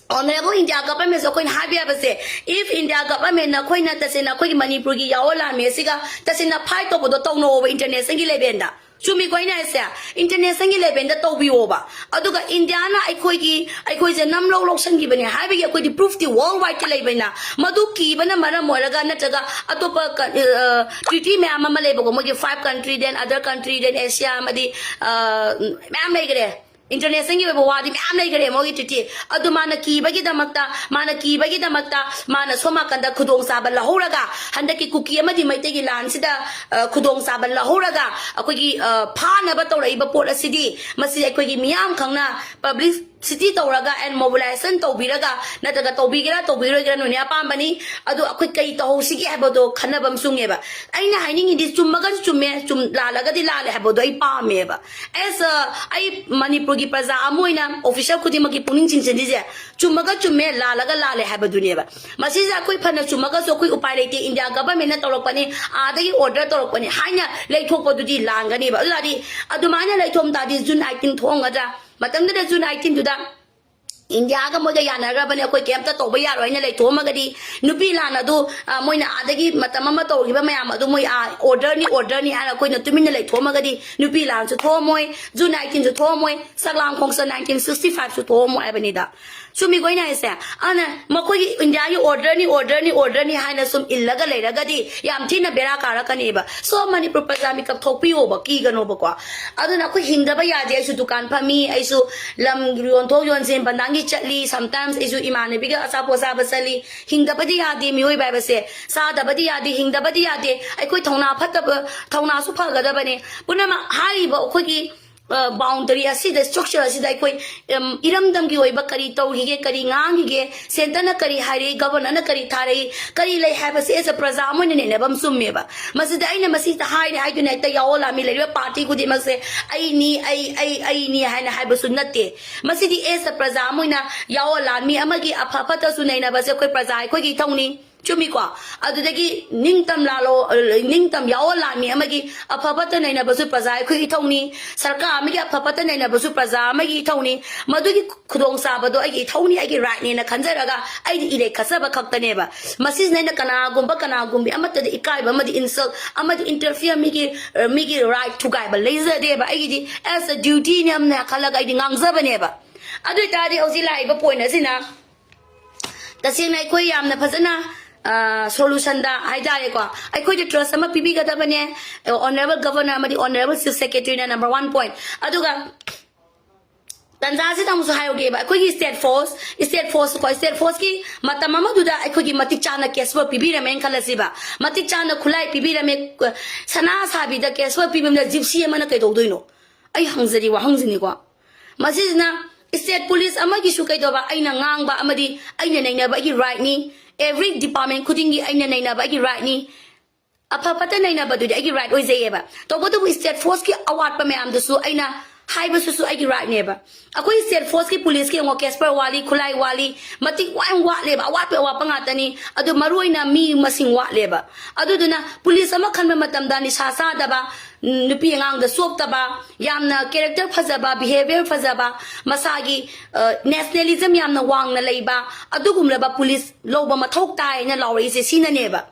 Honourable India government ꯁꯦ ꯑꯩꯈꯣꯏꯅ ꯍꯥꯏꯕ ꯌꯥꯕꯁꯦ, if India government ꯅ ꯑꯩꯈꯣꯏꯅ ꯇꯁꯦꯡꯅ ꯑꯩꯈꯣꯏꯒꯤ ꯃꯅꯤꯄꯨꯔꯒꯤ ꯌꯥꯑꯣꯜ ꯂꯥꯟꯃꯤ ꯑꯁꯤꯒ ꯇꯁꯦꯡꯅ fight ꯇꯧꯕꯗꯣ ꯇꯧꯅꯧꯑꯣꯕ international ꯒꯤ level ꯗ꯫ ꯆꯨꯝꯃꯤꯀꯣ ꯑꯩꯅ ꯍꯥꯏꯁꯦ? International ꯒꯤ level ꯗ ꯇꯧꯕꯤꯌꯣꯕ꯫ ꯑꯗꯨꯒ India ꯅ ꯑꯩꯈꯣꯏꯒꯤ, ꯑꯩꯈꯣꯏꯁꯦ ꯅꯝꯂꯧ ꯂꯧꯁꯟꯈꯤꯕꯅꯦ ꯍꯥꯏꯕꯒꯤ ꯑꯩꯈꯣꯏꯗꯤ proof ꯇꯤ world wide ꯇ ꯂꯩꯕꯅꯤꯅ, ꯃꯗꯨ ꯀꯤꯕꯅ ꯃꯔꯝ ꯑꯣꯏꯔꯒ ꯅꯠꯇ꯭ꯔꯒ ꯑꯇꯣꯞꯄ ꯀ-, ꯑ, treaty ꯃꯌꯥꯝ ꯑꯃ ꯂꯩꯕꯀꯣ, ꯃꯣꯏꯒꯤ five country, then other country, then Asia ꯑꯃꯗꯤ, ꯑ, ꯃꯌꯥꯝ ꯂꯩꯈ꯭ꯔꯦ꯫ Internationalꯒꯤ ꯑꯣꯏꯕ ꯋꯥꯗꯤ ꯃꯌꯥꯝ ꯂꯩꯈꯔꯦ ꯃꯣꯏꯒꯤ treaty꯫ ꯑꯗꯨ ꯃꯥꯅ ꯀꯤꯕꯒꯤꯗꯃꯛꯇ, ꯃꯥꯅ ꯀꯤꯕꯒꯤꯗꯃꯛꯇ ꯃꯥꯅ ꯁꯣꯝ ꯅꯥꯀꯟꯗ ꯈꯨꯗꯣꯡꯆꯥꯕ ꯂꯧꯍꯧꯔꯒ, ꯍꯟꯗꯛꯀꯤ ꯀꯨꯀꯤ ꯑꯃꯗꯤ ꯃꯩꯇꯩꯒꯤ ꯂꯥꯟꯁꯤꯗ, ꯑ, ꯈꯨꯗꯣꯡꯆꯥꯕ ꯂꯧꯍꯧꯔꯒ ꯑꯩꯈꯣꯏꯒꯤ, ꯑ, ꯐꯥꯅꯕ ꯇꯧꯔꯛꯏꯕ ꯄꯣꯠ ꯑꯁꯤꯗꯤ, ꯃꯁꯤ ꯑꯩꯈꯣꯏꯒꯤ ꯃꯤꯌꯥꯝ ꯈꯪꯅ publicity ꯇꯧꯔꯒ and mobilization ꯇꯧꯕꯤꯔꯒ, ꯅꯠꯇ꯭ꯔꯒ ꯇꯧꯕꯤꯒꯦꯔꯥ ꯇꯧꯕꯤꯔꯣꯏꯒꯦꯔꯥ ꯅꯣꯏꯅ ꯑꯄꯥꯝꯕꯅꯤ꯫ ꯑꯗꯣ ꯑꯩꯈꯣꯏ ꯀꯔꯤ ꯇꯧꯍꯧꯁꯤꯒꯦ ꯍꯥꯏꯕꯗꯣ ꯈꯟꯅꯕ ꯑꯃ ꯆꯨꯝꯉꯦꯕ꯫ ꯑꯩꯅ ꯍꯥꯏꯅꯤꯡꯉꯤꯗꯤ ꯆꯨꯝꯃꯒꯁꯨ ꯆꯨꯝꯃꯦ, ꯆꯨꯝ-, ꯂꯥꯜꯂꯒꯗꯤ ꯂꯥꯜꯂꯦ ꯍꯥꯏꯕꯗꯣ ꯑꯩ ꯄꯥꯝꯃꯦꯕ꯫ As a, ꯑꯩ ꯃꯅꯤꯄꯨꯔꯒꯤ ꯄ꯭ꯔꯖꯥ ꯑꯃ ꯑꯣꯏꯅ official ꯈꯨꯗꯤꯡꯃꯛꯀꯤ ꯄꯨꯛꯅꯤꯡ ꯆꯤꯡꯁꯤꯜꯂꯤꯁꯦ ꯆꯨꯝꯃꯒ ꯆꯨꯝꯃꯦ, ꯂꯥꯜꯂꯒ ꯂꯥꯜꯂꯦ ꯍꯥꯏꯕꯗꯨꯅꯦꯕ꯫ ꯃꯁꯤꯁꯦ ꯑꯩꯈꯣꯏ ꯐꯅ ꯆꯨꯝꯃꯒꯁꯨ ꯑꯩꯈꯣꯏ ꯎꯄꯥꯏ ꯂꯩꯇꯦ, India governmentꯅ ꯇꯧꯔꯛꯄꯅꯤ, ꯑꯥꯗꯒꯤ order ꯇꯧꯔꯛꯄꯅꯤ ꯍꯥꯏꯅ ꯂꯩꯊꯣꯛꯄꯗꯨꯗꯤ ꯂꯥꯟꯒꯅꯦꯕ꯫ ꯑꯗꯨ ꯇꯥꯔꯗꯤ ꯑꯗꯨꯃꯥꯏꯅ ꯂꯩꯊꯣꯛ ꯇꯥꯔꯗꯤ June eighteenꯗ ꯊꯣꯛꯑꯝꯒꯗ꯭ꯔꯥ? ꯃꯇꯝꯗꯨꯗ June eighteenꯗꯨꯗ Indiaꯒ ꯃꯣꯏꯒ ꯌꯥꯅꯈ꯭ꯔꯕꯅꯦ, ꯑꯩꯈꯣꯏ ꯀꯩꯝꯇ ꯇꯧꯕ ꯌꯥꯔꯣꯏ ꯍꯥꯏꯅ ꯂꯩꯊꯣꯛꯑꯝꯃꯒꯗꯤ, ꯅꯨꯄꯤ ꯂꯥꯟ ꯑꯗꯨ, ꯑ, ꯃꯣꯏꯅ ꯑꯥꯗꯒꯤ ꯃꯇꯝ ꯑꯃ ꯇꯧꯈꯤꯕ ꯃꯌꯥꯝ ꯑꯗꯨ ꯃꯣꯏ, ꯑ, orderꯅꯤ, orderꯅꯤ ꯍꯥꯏꯅ ꯑꯩꯈꯣꯏꯅ ꯇꯨꯃꯤꯟꯅ ꯂꯩꯊꯣꯛꯑꯝꯃꯒꯗꯤ ꯅꯨꯄꯤ ꯂꯥꯟꯁꯨ ꯊꯣꯛꯑꯝꯃꯣꯏ, June eighteenꯁꯨ ꯊꯣꯛꯑꯝꯃꯣꯏ, ꯁꯛꯂꯥꯡ ꯈꯣꯡꯆꯠ nineteen sixty fiveꯁꯨ ꯊꯣꯛꯑꯝꯃꯣꯏ ꯍꯥꯏꯕꯅꯤꯗ꯫ ꯆꯨꯝꯃꯤꯀꯣ ꯑꯩꯅ ꯍꯥꯏꯁꯦ? ꯑꯗꯨꯅ ꯃꯈꯣꯏꯒꯤ Indiaꯒꯤ orderꯅꯤ, orderꯅꯤ, orderꯅꯤ ꯍꯥꯏꯅ ꯁꯨꯝ ꯏꯜꯂꯒ ꯂꯩꯔꯒꯗꯤ ꯌꯥꯝ ꯊꯤꯅ ꯕꯦꯔꯥ ꯀꯥꯔꯛꯀꯅꯦꯕ꯫ So ꯃꯅꯤꯄꯨꯔ ꯄ꯭ꯔꯖꯥ ꯃꯤꯀꯞ ꯊꯣꯛꯄꯤꯌꯣꯕ, ꯀꯤꯒꯅꯣꯕꯀꯣ꯫ ꯑꯗꯨꯅ ꯑꯩꯈꯣꯏ ꯍꯤꯡꯗꯕ ꯌꯥꯗꯦ꯫ ꯑꯩꯁꯨ ꯗꯨꯀꯥꯟ ꯐꯝꯃꯤ, ꯑꯩꯁꯨ ꯂꯝ ꯌꯣꯟꯊꯣꯛ ꯌꯣꯟꯁꯤꯟ ꯕꯟꯗꯥꯟꯒꯤ ꯆꯠꯂꯤ, sometimes ꯑꯩꯁꯨ ꯏꯃꯥꯟꯅꯕꯤꯒ ꯑꯆꯥꯄꯣꯠ ꯆꯥꯕ ꯆꯠꯂꯤ꯫ ꯍꯤꯡꯗꯕꯗꯤ ꯌꯥꯗꯦ ꯃꯤꯑꯣꯏꯕ ꯍꯥꯏꯕꯁꯦ, ꯆꯥꯗꯕꯗꯤ ꯌꯥꯗꯦ, ꯍꯤꯡꯗꯕꯗꯤ ꯌꯥꯗꯦ꯫ ꯑꯩꯈꯣꯏ ꯊꯧꯅꯥ ꯐꯠꯇꯕ, ꯊꯧꯅꯥꯁꯨ ꯐꯒꯗꯕꯅꯦ꯫ ꯄꯨꯝꯅꯃꯛ ꯍꯥꯏꯔꯤꯕ ꯑꯩꯈꯣꯏꯒꯤ ꯑ, boundary ꯑꯁꯤꯗ, structure ꯑꯁꯤꯗ ꯑꯩꯈꯣꯏ, ꯑꯝ, ꯏꯔꯝꯗꯝꯒꯤ ꯑꯣꯏꯕ ꯀꯔꯤ ꯇꯧꯔꯤꯒꯦ, ꯀꯔꯤ ꯉꯥꯡꯉꯤꯒꯦ, centreꯅ ꯀꯔꯤ ꯍꯥꯏꯔꯛꯏ, governorꯅ ꯀꯔꯤ ꯊꯥꯔꯛꯏ, ꯀꯔꯤ ꯂꯩ ꯍꯥꯏꯕꯁꯦ as a ꯄ꯭ꯔꯖꯥ ꯑꯃ ꯑꯣꯏꯅ ꯅꯩꯅꯕ ꯑꯃ ꯆꯨꯝꯃꯦꯕ꯫ ꯃꯁꯤꯗ ꯑꯩꯅ ꯃꯁꯤꯗ ꯍꯥꯏꯔꯦ ꯍꯥꯏꯗꯨꯅ ꯍꯦꯛꯇ ꯌꯥꯑꯣꯟ ꯂꯥꯟꯃꯤ ꯂꯩꯔꯤꯕ party ꯈꯨꯗꯤꯡꯃꯛꯁꯦ ꯑꯩꯅꯤ, ꯑꯩ, ꯑꯩ, ꯑꯩꯅꯤ ꯍꯥꯏꯅ ꯍꯥꯏꯕꯁꯨ ꯅꯠꯇꯦ꯫ ꯃꯁꯤꯗꯤ as a ꯄ꯭ꯔꯖꯥ ꯑꯃ ꯑꯣꯏꯅ ꯌꯥꯑꯣꯟ ꯂꯥꯟꯃꯤ ꯑꯃꯒꯤ ꯑꯐ ꯐꯠꯇꯁꯨ ꯅꯩꯅꯕꯁꯦ ꯑꯩꯈꯣꯏ ꯄ꯭ꯔꯖꯥ ꯑꯩꯈꯣꯏꯒꯤ ꯏꯊꯧꯅꯤ꯫ ꯆꯨꯝꯃꯤꯀꯣ? ꯑꯗꯨꯗꯒꯤ ꯅꯤꯡꯇꯝ ꯂꯥꯜꯂꯣ, ꯅꯤꯡꯇꯝ ꯌꯥꯑꯣꯟ ꯂꯥꯟꯃꯤ ꯑꯃꯒꯤ ꯑꯐ ꯐꯠꯇ ꯅꯩꯅꯕꯁꯨ ꯄ꯭ꯔꯖꯥ ꯑꯩꯈꯣꯏꯒꯤ ꯏꯊꯧꯅꯤ꯫ ꯁꯔꯀꯥꯔ ꯑꯃꯒꯤ ꯑꯐ ꯐꯠꯇ ꯅꯩꯅꯕꯁꯨ ꯄ꯭ꯔꯖꯥ ꯑꯃꯒꯤ ꯏꯊꯧꯅꯤ꯫ ꯃꯗꯨꯒꯤ ꯈꯨꯗꯣꯡꯆꯥꯕꯗꯣ ꯑꯩꯒꯤ ꯏꯊꯧꯅꯤ, ꯑꯩꯒꯤ rightꯅꯦꯅ ꯈꯟꯖꯔꯒ ꯑꯩꯗꯤ ꯏꯔꯦꯛ ꯈꯠꯆꯕ ꯈꯛꯇꯅꯦꯕ꯫ ꯃꯁꯤꯁꯤꯅ ꯑꯩꯅ ꯀꯅꯥꯒꯨꯝꯕ, ꯀꯅꯥꯒꯨꯝꯕꯤ ꯑꯃꯠꯇꯗ ꯏꯀꯥꯏꯕ ꯑꯃꯗꯤ insult ꯑꯃꯗꯤ interfere, ꯃꯤꯒꯤ, ꯃꯤꯒꯤ right ꯊꯨꯒꯥꯏꯕ ꯂꯩꯖꯗꯦꯕ꯫ ꯑꯩꯒꯤꯗꯤ as a dutyꯅꯦ ꯑꯃꯅ ꯈꯜꯂꯒ ꯑꯩꯗꯤ ꯉꯥꯡꯖꯕꯅꯦꯕ꯫ ꯑꯗꯨ ꯑꯣꯏꯇꯥꯔꯗꯤ ꯍꯧꯖꯤꯛ ꯂꯥꯛꯏꯕ point ꯑꯁꯤꯅ ꯇꯁꯦꯡꯅ ꯑꯩꯈꯣꯏ ꯌꯥꯝꯅ ꯐꯖꯅ, ꯑ, solutionꯗ ꯍꯥꯏꯇꯥꯔꯦꯀꯣ, ꯑꯩꯈꯣꯏꯗ trust ꯑꯃ ꯄꯤꯕꯤꯒꯗꯕꯅꯦ, honourable governor ꯑꯃꯗꯤ honourable chief secretaryꯅ number one point꯫ ꯑꯗꯨꯒ ꯇꯥꯟꯖꯥꯁꯤꯗ ꯑꯃꯨꯛꯁꯨ ꯍꯥꯏꯍꯧꯒꯦꯕ, ꯑꯩꯈꯣꯏꯒꯤ state force, state force ꯀꯣ, state force ꯀꯤ ꯃꯇꯝ ꯑꯃꯗꯨꯗ ꯑꯩꯈꯣꯏꯒꯤ ꯃꯇꯤꯛ ꯆꯥꯅ cash work ꯄꯤꯕꯤꯔꯝꯃꯦꯅ ꯈꯜꯂꯁꯤꯕ, ꯃꯇꯤꯛ ꯆꯥꯅ ꯈꯨꯠꯂꯥꯏ ꯄꯤꯕꯤꯔꯝꯃꯦ, ꯁꯅꯥ ꯁꯥꯕꯤꯗ cash work ꯄꯤꯕꯤꯔꯝꯗ gypsy ꯑꯃꯅ ꯀꯩꯗꯧꯗꯣꯏꯅꯣ? ꯑꯩ ꯍꯪꯖꯔꯤ ꯋꯥꯍꯪꯁꯤꯅꯤꯀꯣ꯫ ꯃꯁꯤꯁꯤꯅ state police ꯑꯃꯒꯤꯁꯨ ꯀꯩꯗꯧꯕ, ꯑꯩꯅ ꯉꯥꯡꯕ ꯑꯃꯗꯤ ꯑꯩꯅ ꯅꯩꯅꯕ ꯑꯩꯒꯤ right ꯅꯤ, every department ꯈꯨꯗꯤꯡꯒꯤ ꯑꯩꯅ ꯅꯩꯅꯕ ꯑꯩꯒꯤ right ꯅꯤ꯫ ꯑꯐ ꯐꯠꯇ ꯅꯩꯅꯕꯗꯨꯗꯤ ꯑꯩꯒꯤ right ꯑꯣꯏꯖꯩꯌꯦꯕ꯫ ꯇꯧꯕꯇꯕꯨ state force ꯀꯤ ꯑꯋꯥꯠꯄ ꯃꯌꯥꯝꯗꯨꯁꯨ ꯑꯩꯅ ꯍꯥꯏꯕꯁꯤꯁꯨ ꯑꯩꯒꯤ right ꯅꯦꯕ꯫ ꯑꯩꯈꯣꯏ state force ꯀꯤ police ꯀꯤ ꯌꯦꯡꯉꯣ, cash work ꯋꯥꯠꯂꯤ, ꯈꯨꯠꯂꯥꯏ ꯋꯥꯠꯂꯤ, ꯃꯇꯤꯛ ꯌꯥꯝ ꯋꯥꯠꯂꯦꯕ, ꯑꯋꯥꯠꯄ ꯑꯋꯥꯠꯄ ꯉꯥꯛꯇꯅꯤ꯫ ꯑꯗꯨ ꯃꯔꯨ ꯑꯣꯏꯅ ꯃꯤ ꯃꯁꯤꯡ ꯋꯥꯠꯂꯦꯕ꯫ ꯑꯗꯨꯗꯨꯅ police ꯑꯃ ꯈꯟꯕ ꯃꯇꯝꯗ ꯅꯤꯁꯥ ꯆꯥꯗꯕ, ꯎꯝ, ꯅꯨꯄꯤ ꯑꯉꯥꯡꯗ ꯆꯣꯞꯇꯕ, ꯌꯥꯝꯅ character ꯐꯖꯕ, behaviour ꯐꯖꯕ, ꯃꯁꯥꯒꯤ, ꯑ, nationalism ꯌꯥꯝꯅ ꯋꯥꯡꯅ ꯂꯩꯕ, ꯑꯗꯨꯒꯨꯝꯂꯕ police ꯂꯧꯕ ꯃꯊꯧ ꯇꯥꯏꯅ ꯂꯥꯎꯔꯛꯏꯁꯦ ꯁꯤꯅꯅꯦꯕ꯫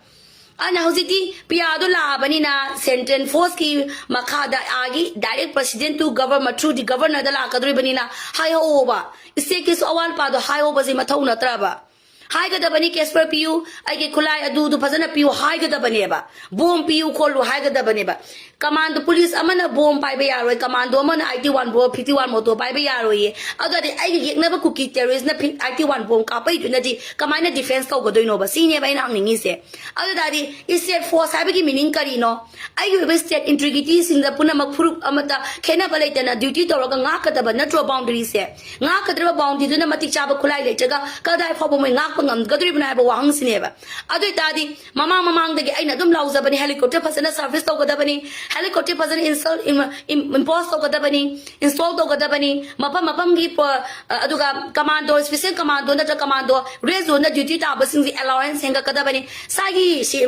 ꯑꯗꯨꯅ ꯍꯧꯖꯤꯛꯇꯤ ꯄꯤꯌꯥꯗꯣ ꯂꯥꯛꯑꯕꯅꯤꯅ central force ꯀꯤ ꯃꯈꯥꯗ ꯑꯥꯒꯤ direct president to government through the governor the ꯂꯥꯛꯀꯗꯧꯔꯤꯕꯅꯤꯅ ꯍꯥꯏꯍꯧꯕ, state ꯀꯤꯁꯨ ꯑꯋꯥꯠ ꯑꯄꯥꯗꯣ ꯍꯥꯏꯍꯧꯕꯁꯦ ꯃꯊꯧ ꯅꯠꯇ꯭ꯔꯕ? ꯍꯥꯏꯒꯗꯕꯅꯤ, cash work ꯄꯤꯌꯨ, ꯑꯩꯒꯤ ꯈꯨꯠꯂꯥꯏ ꯑꯗꯨꯗꯨ ꯐꯖꯅ ꯄꯤꯌꯨ ꯍꯥꯏꯒꯗꯕꯅꯦꯕ, bomb ꯄꯤꯌꯨ ꯈꯣꯠꯂꯨ ꯍꯥꯏꯒꯗꯕꯅꯦꯕ꯫ Commando police ꯑꯃꯅ bomb ꯄꯥꯏꯕ ꯌꯥꯔꯣꯏ, commando ꯑꯃꯅ eighty one bomb, fifty one ꯃꯣꯇꯣ ꯄꯥꯏꯕ ꯌꯥꯔꯣꯏꯌꯦ꯫ ꯑꯗꯨꯗꯤ ꯑꯩꯒ ꯌꯦꯛꯅꯕ ꯀꯨꯀꯤ terrorist ꯅ eighty one bomb ꯀꯥꯞꯄꯩꯗꯨꯅꯗꯤ ꯀꯃꯥꯏꯅ defence ꯇꯧꯒꯗꯣꯏꯅꯣꯕ? ꯁꯤꯅꯦꯕ ꯑꯩꯅ ꯍꯪꯅꯤꯡꯉꯤꯁꯦ꯫ ꯑꯗꯨ ꯇꯥꯔꯗꯤ state force ꯍꯥꯏꯕꯒꯤ meaning ꯀꯔꯤꯅꯣ? ꯑꯩꯒꯤ ꯑꯣꯏꯕ state integrity ꯁꯤꯡꯗ ꯄꯨꯝꯅꯃꯛ ꯐꯨꯔꯨꯞ ꯑꯃꯠꯇ ꯈꯦꯠꯅꯕ ꯂꯩꯇꯅ duty ꯇꯧꯔꯒ ꯉꯥꯛꯀꯗꯕ ꯅꯠꯇ꯭ꯔꯣ boundary ꯁꯦ? ꯉꯥꯛꯀꯗꯧꯔꯤꯕ boundary ꯗꯨꯅ ꯃꯇꯤꯛ ꯆꯥꯕ ꯈꯨꯠꯂꯥꯏ ꯂꯩꯇ꯭ꯔꯒ ꯀꯗꯥꯏ ꯐꯥꯎꯕ ꯃꯣꯏ ꯉꯥꯛꯄ ꯉꯝꯒꯗꯧꯔꯤꯕꯅꯣ ꯍꯥꯏꯕ ꯋꯥꯍꯪꯁꯤꯅꯦꯕ꯫ ꯑꯗꯨ ꯑꯣꯏꯇꯥꯔꯗꯤ ꯃꯃꯥꯡ ꯃꯃꯥꯡꯗꯒꯤ ꯑꯩꯅ ꯑꯗꯨꯝ ꯂꯥꯎꯖꯕꯅꯤ, helicopter ꯐꯖꯅ service ꯇꯧꯒꯗꯕꯅꯤ, helicopter ꯐꯖꯅ install, im-, im-, impose ꯇꯧꯒꯗꯕꯅꯤ, install ꯇꯧꯒꯗꯕꯅꯤ, ꯃꯐꯝ ꯃꯐꯝꯒꯤ ꯄ-, ꯑ, ꯑꯗꯨꯒ commando, special commando ꯅꯠꯇ꯭ꯔꯒ commando red zone ꯗ duty ꯇꯥꯕꯁꯤꯡꯁꯤ allowance ꯍꯦꯟꯒꯠꯀꯗꯕꯅꯤ꯫ ꯁꯥꯒꯤ ꯁꯤ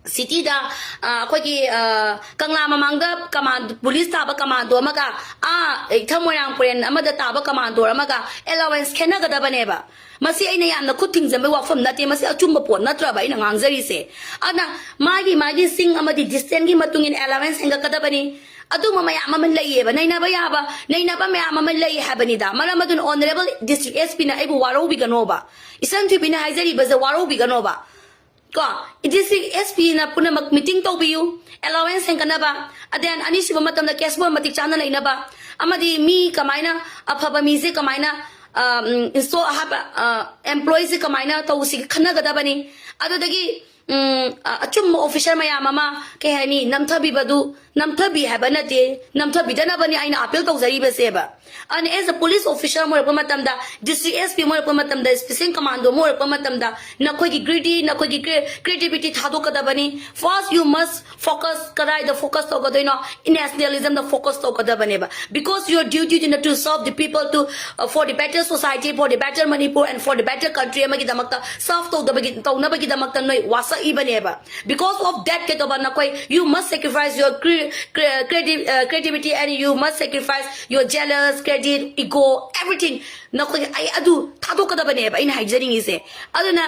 city ꯗ, ꯑ, ꯑꯩꯈꯣꯏꯒꯤ, ꯑ, ꯀꯪꯂꯥ ꯃꯃꯥꯡꯗ command-, police ꯇꯥꯕ commando ꯑꯃꯒ, ꯑꯥ, ꯏꯊꯪ ꯃꯣꯏꯔꯥꯡ ꯄꯨꯔꯦꯟ ꯑꯃꯗ ꯇꯥꯕ commando ꯑꯃꯒ allowance ꯈꯦꯠꯅꯒꯗꯕꯅꯦꯕ꯫ ꯃꯁꯤ ꯑꯩꯅ ꯌꯥꯝꯅ ꯈꯨꯠ ꯊꯤꯡꯖꯤꯟꯕꯒꯤ ꯋꯥꯐꯝ ꯅꯠꯇꯦ, ꯃꯁꯤ ꯑꯆꯨꯝꯕ ꯄꯣꯠ ꯅꯠꯇ꯭ꯔꯕ ꯑꯩꯅ ꯉꯥꯡꯖꯔꯤꯁꯦ? ꯑꯗꯨꯅ ꯃꯥꯒꯤ ꯃꯥꯒꯤ ꯆꯤꯡ ꯑꯃꯗꯤ distance ꯀꯤ ꯃꯇꯨꯡ ꯏꯟꯅ allowance ꯍꯦꯟꯒꯠꯀꯗꯕꯅꯤ꯫ ꯑꯗꯨꯒꯨꯝꯕ ꯃꯌꯥꯝ ꯑꯃ ꯂꯩꯌꯦꯕ, ꯅꯩꯅꯕ ꯌꯥꯕ, ꯅꯩꯅꯕ ꯃꯌꯥꯝ ꯑꯃ ꯂꯩ ꯍꯥꯏꯕꯅꯤꯗ꯫ ꯃꯔꯝ ꯑꯗꯨꯅ honourable district S P ꯅ ꯑꯩꯕꯨ ꯋꯥꯔꯧꯕꯤꯒꯅꯣꯕ, ꯏꯆꯟ ꯊꯣꯏꯕꯤꯅ ꯍꯥꯏꯖꯔꯤꯕꯁꯦ ꯋꯥꯔꯧꯕꯤꯒꯅꯣꯕ꯫ ꯀꯣ, ꯗꯤꯁꯇ꯭ꯔꯤꯛ ꯑꯦꯁ ꯄꯤꯅ ꯄꯨꯝꯅꯃꯛ ꯃꯤꯇꯤꯡ ꯇꯧꯕꯤꯌꯨ, ꯑꯦꯂꯥꯋꯦꯟꯁ ꯍꯦꯟꯒꯠꯅꯕ, ꯑꯗꯦꯟ ꯑꯅꯤꯁꯨꯕ ꯃꯇꯝꯗ ꯀꯦꯁ ꯕꯣꯟ ꯃꯇꯤꯛ ꯆꯥꯅ ꯂꯩꯅꯕ, ꯑꯃꯗꯤ ꯃꯤ ꯀꯃꯥꯏꯅ, ꯑꯐꯕ ꯃꯤꯁꯦ ꯀꯃꯥꯏꯅ ꯏꯟꯁꯇꯣꯜ ꯍꯥꯞꯄ, ꯑꯦꯝꯄ꯭ꯂꯣꯌꯤꯁꯦ ꯀꯃꯥꯏꯅ ꯇꯧꯁꯤꯒꯦ ꯈꯟꯅꯒꯗꯕꯅꯤ꯫ ꯑꯗꯨꯗꯒꯤ ꯎꯝ, ꯑ- ꯑꯆꯨꯝꯕ ꯑꯣꯐꯤꯁꯥꯔ ꯃꯌꯥꯝ ꯑꯃ, ꯀꯩ ꯍꯥꯏꯅꯤ, ꯅꯝꯊꯕꯤꯕꯗꯨ, ꯅꯝꯊꯕꯤ ꯍꯥꯏꯕ ꯅꯠꯇꯦ, ꯅꯝꯊꯕꯤꯗꯅꯕꯅꯤ ꯑꯩꯅ ꯑꯄꯤꯜ ꯇꯧꯖꯔꯤꯕꯁꯦꯕ꯫ ꯑꯗꯨꯅ ꯑꯦꯁ ꯑ ꯄꯨꯂꯤꯁ ꯑꯣꯐꯤꯁꯥꯔ ꯑꯃ ꯑꯣꯏꯔꯛꯄ ꯃꯇꯝꯗ, ꯗꯤꯁꯇ꯭ꯔꯤꯛ ꯑꯦꯁ ꯄꯤ ꯑꯃ ꯑꯣꯏꯔꯛꯄ ꯃꯇꯝꯗ, ꯏꯁꯄꯦꯁꯦꯜ ꯀꯃꯥꯟꯗꯣ ꯑꯃ ꯑꯣꯏꯔꯛꯄ ꯃꯇꯝꯗ, ꯅꯈꯣꯏꯒꯤ ꯒ꯭ꯔꯤꯗꯤ, ꯅꯈꯣꯏꯒꯤ ꯀ꯭ꯔꯤꯌꯦꯇꯤꯕꯤꯇꯤ ꯊꯥꯗꯣꯛꯀꯗꯕꯅꯤ꯫ First you must focus, ꯀꯗꯥꯏꯗ ꯐꯣꯀꯁ ꯇꯧꯒꯗꯣꯏꯅꯣ? ꯅꯦꯁꯅꯦꯂꯤꯖꯝꯗ ꯐꯣꯀꯁ ꯇꯧꯒꯗꯕꯅꯦꯕ, because your duty to serve the people to, uh, for the better society, for the better Manipur and for the better country ꯑꯃꯒꯤꯗꯃꯛꯇ ꯁꯔꯐ ꯇꯧꯗꯕꯒꯤ, ꯇꯧꯅꯕꯒꯤꯗꯃꯛꯇ ꯅꯣꯏ ꯋꯥꯁꯛꯏꯕꯅꯦꯕ꯫ Because of that ꯀꯩꯗꯧꯕ ꯅꯈꯣꯏ, you must sacrifice your cre- cre- creative- uh, creativity and you must sacrifice your jealous, credit, ego, everything. ꯅꯈꯣꯏ ꯑꯩ ꯑꯗꯨ ꯊꯥꯗꯣꯛꯀꯗꯕꯅꯦꯕ ꯑꯩꯅ ꯍꯥꯏꯖꯅꯤꯡꯉꯤꯁꯦ꯫ ꯑꯗꯨꯅ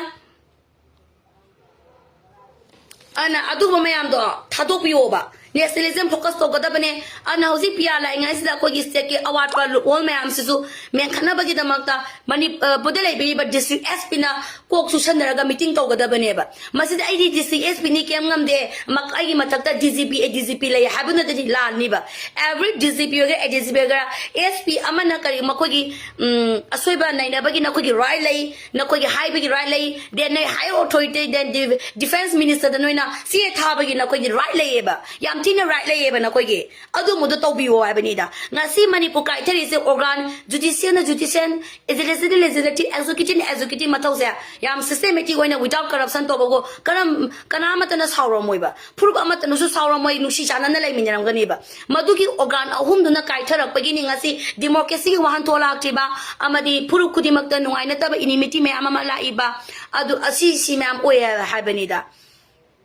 ꯑꯗꯨꯅ ꯑꯗꯨꯒꯨꯝꯕ ꯃꯌꯥꯝꯗꯣ ꯊꯥꯗꯣꯛꯄꯤꯌꯣꯕ꯫ ꯅꯦꯁꯅꯦꯂꯤꯖꯝ ꯐꯣꯀꯁ ꯇꯧꯒꯗꯕꯅꯦ꯫ ꯑꯗꯨꯅ ꯍꯧꯖꯤꯛ ꯄꯤꯌꯥ ꯂꯥꯛꯏꯉꯩꯁꯤꯗ ꯑꯩꯈꯣꯏꯒꯤ ꯁ꯭ꯇꯦꯠꯀꯤ ꯑꯋꯥꯠꯄ ꯂꯨꯑꯣꯜ ꯃꯌꯥꯝꯁꯤꯁꯨ ꯃꯦꯟꯈꯠꯅꯕꯒꯤꯗꯃꯛꯇ ꯃꯅꯤꯄꯨꯔꯗ ꯂꯩꯕꯤꯔꯤꯕ ꯗꯤꯁꯇ꯭ꯔꯤꯛ ꯑꯦꯁ ꯄꯤꯅ ꯀꯣꯛ ꯆꯨꯁꯟꯅꯔꯒ ꯃꯤꯇꯤꯡ ꯇꯧꯒꯗꯕꯅꯦꯕ꯫ ꯃꯁꯤꯗ ꯑꯩꯗꯤ ꯗꯤꯁꯇ꯭ꯔꯤꯛ ꯑꯦꯁ ꯄꯤꯅꯤ ꯀꯩꯝ ꯉꯝꯗꯦ, ꯃꯛ- ꯑꯩꯒꯤ ꯃꯊꯛꯇ ꯗꯤ ꯖꯤ ꯄꯤ, ꯑꯦ ꯗꯤ ꯖꯤ ꯄꯤ ꯂꯩ ꯍꯥꯏꯕꯅꯗꯤ ꯂꯥꯟꯅꯤꯕ꯫ ꯑꯦꯚ꯭ꯔꯤ ꯗꯤ ꯖꯤ ꯄꯤ ꯑꯣꯏꯒꯦꯔꯥ, ꯑꯦ ꯗꯤ ꯖꯤ ꯄꯤ ꯑꯣꯏꯒꯦꯔꯥ, ꯑꯦꯁ ꯄꯤ ꯑꯃꯅ ꯀꯔꯤ ꯃꯈꯣꯏꯒꯤ ꯎꯝ, ꯑꯁꯣꯏꯕ ꯅꯩꯅꯕꯒꯤ ꯅꯈꯣꯏꯒꯤ ꯔꯥꯏꯠ ꯂꯩ, ꯅꯈꯣꯏꯒꯤ ꯍꯥꯏꯕꯒꯤ ꯔꯥꯏꯠ ꯂꯩ, then ꯅꯣꯏ higher authority, then defense ministerꯗ ꯅꯣꯏꯅ ꯆꯦ ꯊꯥꯕꯒꯤ ꯅꯈꯣꯏꯒꯤ ꯔꯥꯏꯠ ꯂꯩꯌꯦꯕ, ꯌꯥꯝ ꯊꯤꯅ ꯔꯥꯏꯠ ꯂꯩꯌꯦꯕ ꯅꯈꯣꯏꯒꯤ꯫ ꯑꯗꯨꯝꯕꯗꯣ ꯇꯧꯕꯤꯌꯣ ꯍꯥꯏꯕꯅꯤꯗ꯫ ꯉꯁꯤ ꯃꯅꯤꯄꯨꯔ ꯀꯥꯏꯊꯔꯤꯁꯦ ꯑꯣꯔꯒꯥꯟ, ꯖꯨꯗꯤꯁꯤꯌꯦꯜꯅ ꯖꯨꯗꯤꯁꯤꯌꯦꯜ, ꯂꯦꯖꯤꯁꯂꯦꯇꯤꯚꯅ ꯂꯦꯖꯤꯁꯂꯦꯇꯤꯚ, ꯑꯦꯛꯖꯤꯀ꯭ꯌꯨꯇꯤꯚꯅ ꯑꯦꯛꯖꯤꯀ꯭ꯌꯨꯇꯤꯚ ꯃꯊꯧꯁꯦ ꯌꯥꯝ ꯁꯤꯁꯇꯦꯃꯦꯇꯤꯛ ꯑꯣꯏꯅ without corruption ꯇꯧꯕꯕꯨ ꯀꯔꯝ, ꯀꯅꯥꯃꯠꯇꯅ ꯁꯥꯎꯔꯝꯃꯣꯏꯕ꯫ ꯐꯨꯔꯨꯞ ꯑꯃꯠꯇꯅꯁꯨ ꯁꯥꯎꯔꯝꯃꯣꯏ, ꯅꯨꯡꯁꯤ ꯆꯥꯟꯅꯅ ꯂꯩꯃꯤꯟꯅꯔꯝꯒꯅꯤꯕ꯫ ꯃꯗꯨꯒꯤ ꯑꯣꯔꯒꯥꯟ ꯑꯍꯨꯝꯗꯨꯅ ꯀꯥꯏꯊꯔꯛꯄꯒꯤꯅꯤ ꯉꯁꯤ ꯗꯤꯃꯣꯀ꯭ꯔꯦꯁꯤꯒꯤ ꯋꯥꯍꯟꯊꯣꯛ ꯂꯥꯛꯇ꯭ꯔꯤꯕ ꯑꯃꯗꯤ ꯐꯨꯔꯨꯞ ꯈꯨꯗꯤꯡꯃꯛꯇ ꯅꯨꯡꯉꯥꯏꯅꯗꯕ ꯏꯅꯤꯃꯤꯇꯤ ꯃꯌꯥꯝ ꯑꯃ ꯂꯥꯛꯏꯕ꯫ ꯑꯗꯨ ꯑꯁꯤ ꯁꯤ ꯃꯌꯥꯝ ꯑꯣꯏ ꯍꯥꯏꯕꯅꯤꯗ꯫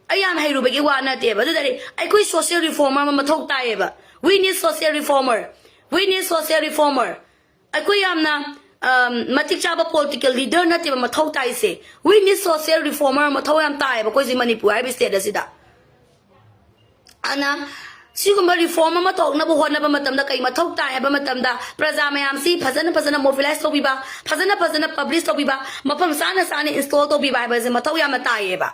ꯑꯩ ꯌꯥꯝ ꯍꯩꯔꯨꯕꯒꯤ ꯋꯥ ꯅꯠꯇꯦꯕ꯫ ꯑꯗꯨꯗꯗꯤ ꯑꯩꯈꯣꯏ ꯁꯣꯁꯤꯌꯦꯜ ꯔꯤꯐꯣꯔꯃꯔ ꯑꯃ ꯃꯊꯧ ꯇꯥꯏꯌꯦꯕ꯫ We need social reformer. We need social reformer. ꯑꯩꯈꯣꯏ ꯌꯥꯝꯅ ꯑꯝ, ꯃꯇꯤꯛ ꯆꯥꯕ ꯄꯣꯂꯤꯇꯤꯀꯦꯜ ꯂꯤꯗꯔ ꯅꯠꯇꯦꯕ ꯃꯊꯧ ꯇꯥꯏꯁꯦ꯫ We need social reformer ꯃꯊꯧ ꯌꯥꯝ ꯇꯥꯏꯌꯦꯕ ꯑꯩꯈꯣꯏꯁꯦ ꯃꯅꯤꯄꯨꯔ ꯍꯥꯏꯕ ꯁ꯭ꯇꯦꯠ ꯑꯁꯤꯗ꯫ ꯑꯗꯨꯅ ꯁꯤꯒꯨꯝꯕ ꯔꯤꯐꯣꯔꯝ ꯑꯃ ꯊꯣꯛꯅꯕ ꯍꯣꯠꯅꯕ ꯃꯇꯝꯗ ꯀꯩ ꯃꯊꯧ ꯇꯥꯏ ꯍꯥꯏꯕ ꯃꯇꯝꯗ ꯄ꯭ꯔꯖꯥ ꯃꯌꯥꯝꯁꯤ ꯐꯖꯅ ꯐꯖꯅ ꯃꯣꯕꯤꯂꯥꯏꯁ ꯇꯧꯕꯤꯕ, ꯐꯖꯅ ꯐꯖꯅ ꯄꯕ꯭ꯂꯤꯁ ꯇꯧꯕꯤꯕ, ꯃꯐꯝ ꯆꯥꯅ ꯆꯥꯅ ꯏꯟꯁꯇꯣꯜ ꯇꯧꯕꯤꯕ ꯍꯥꯏꯕꯁꯦ ꯃꯊꯧ ꯌꯥꯝꯅ ꯇꯥꯏꯌꯦꯕ꯫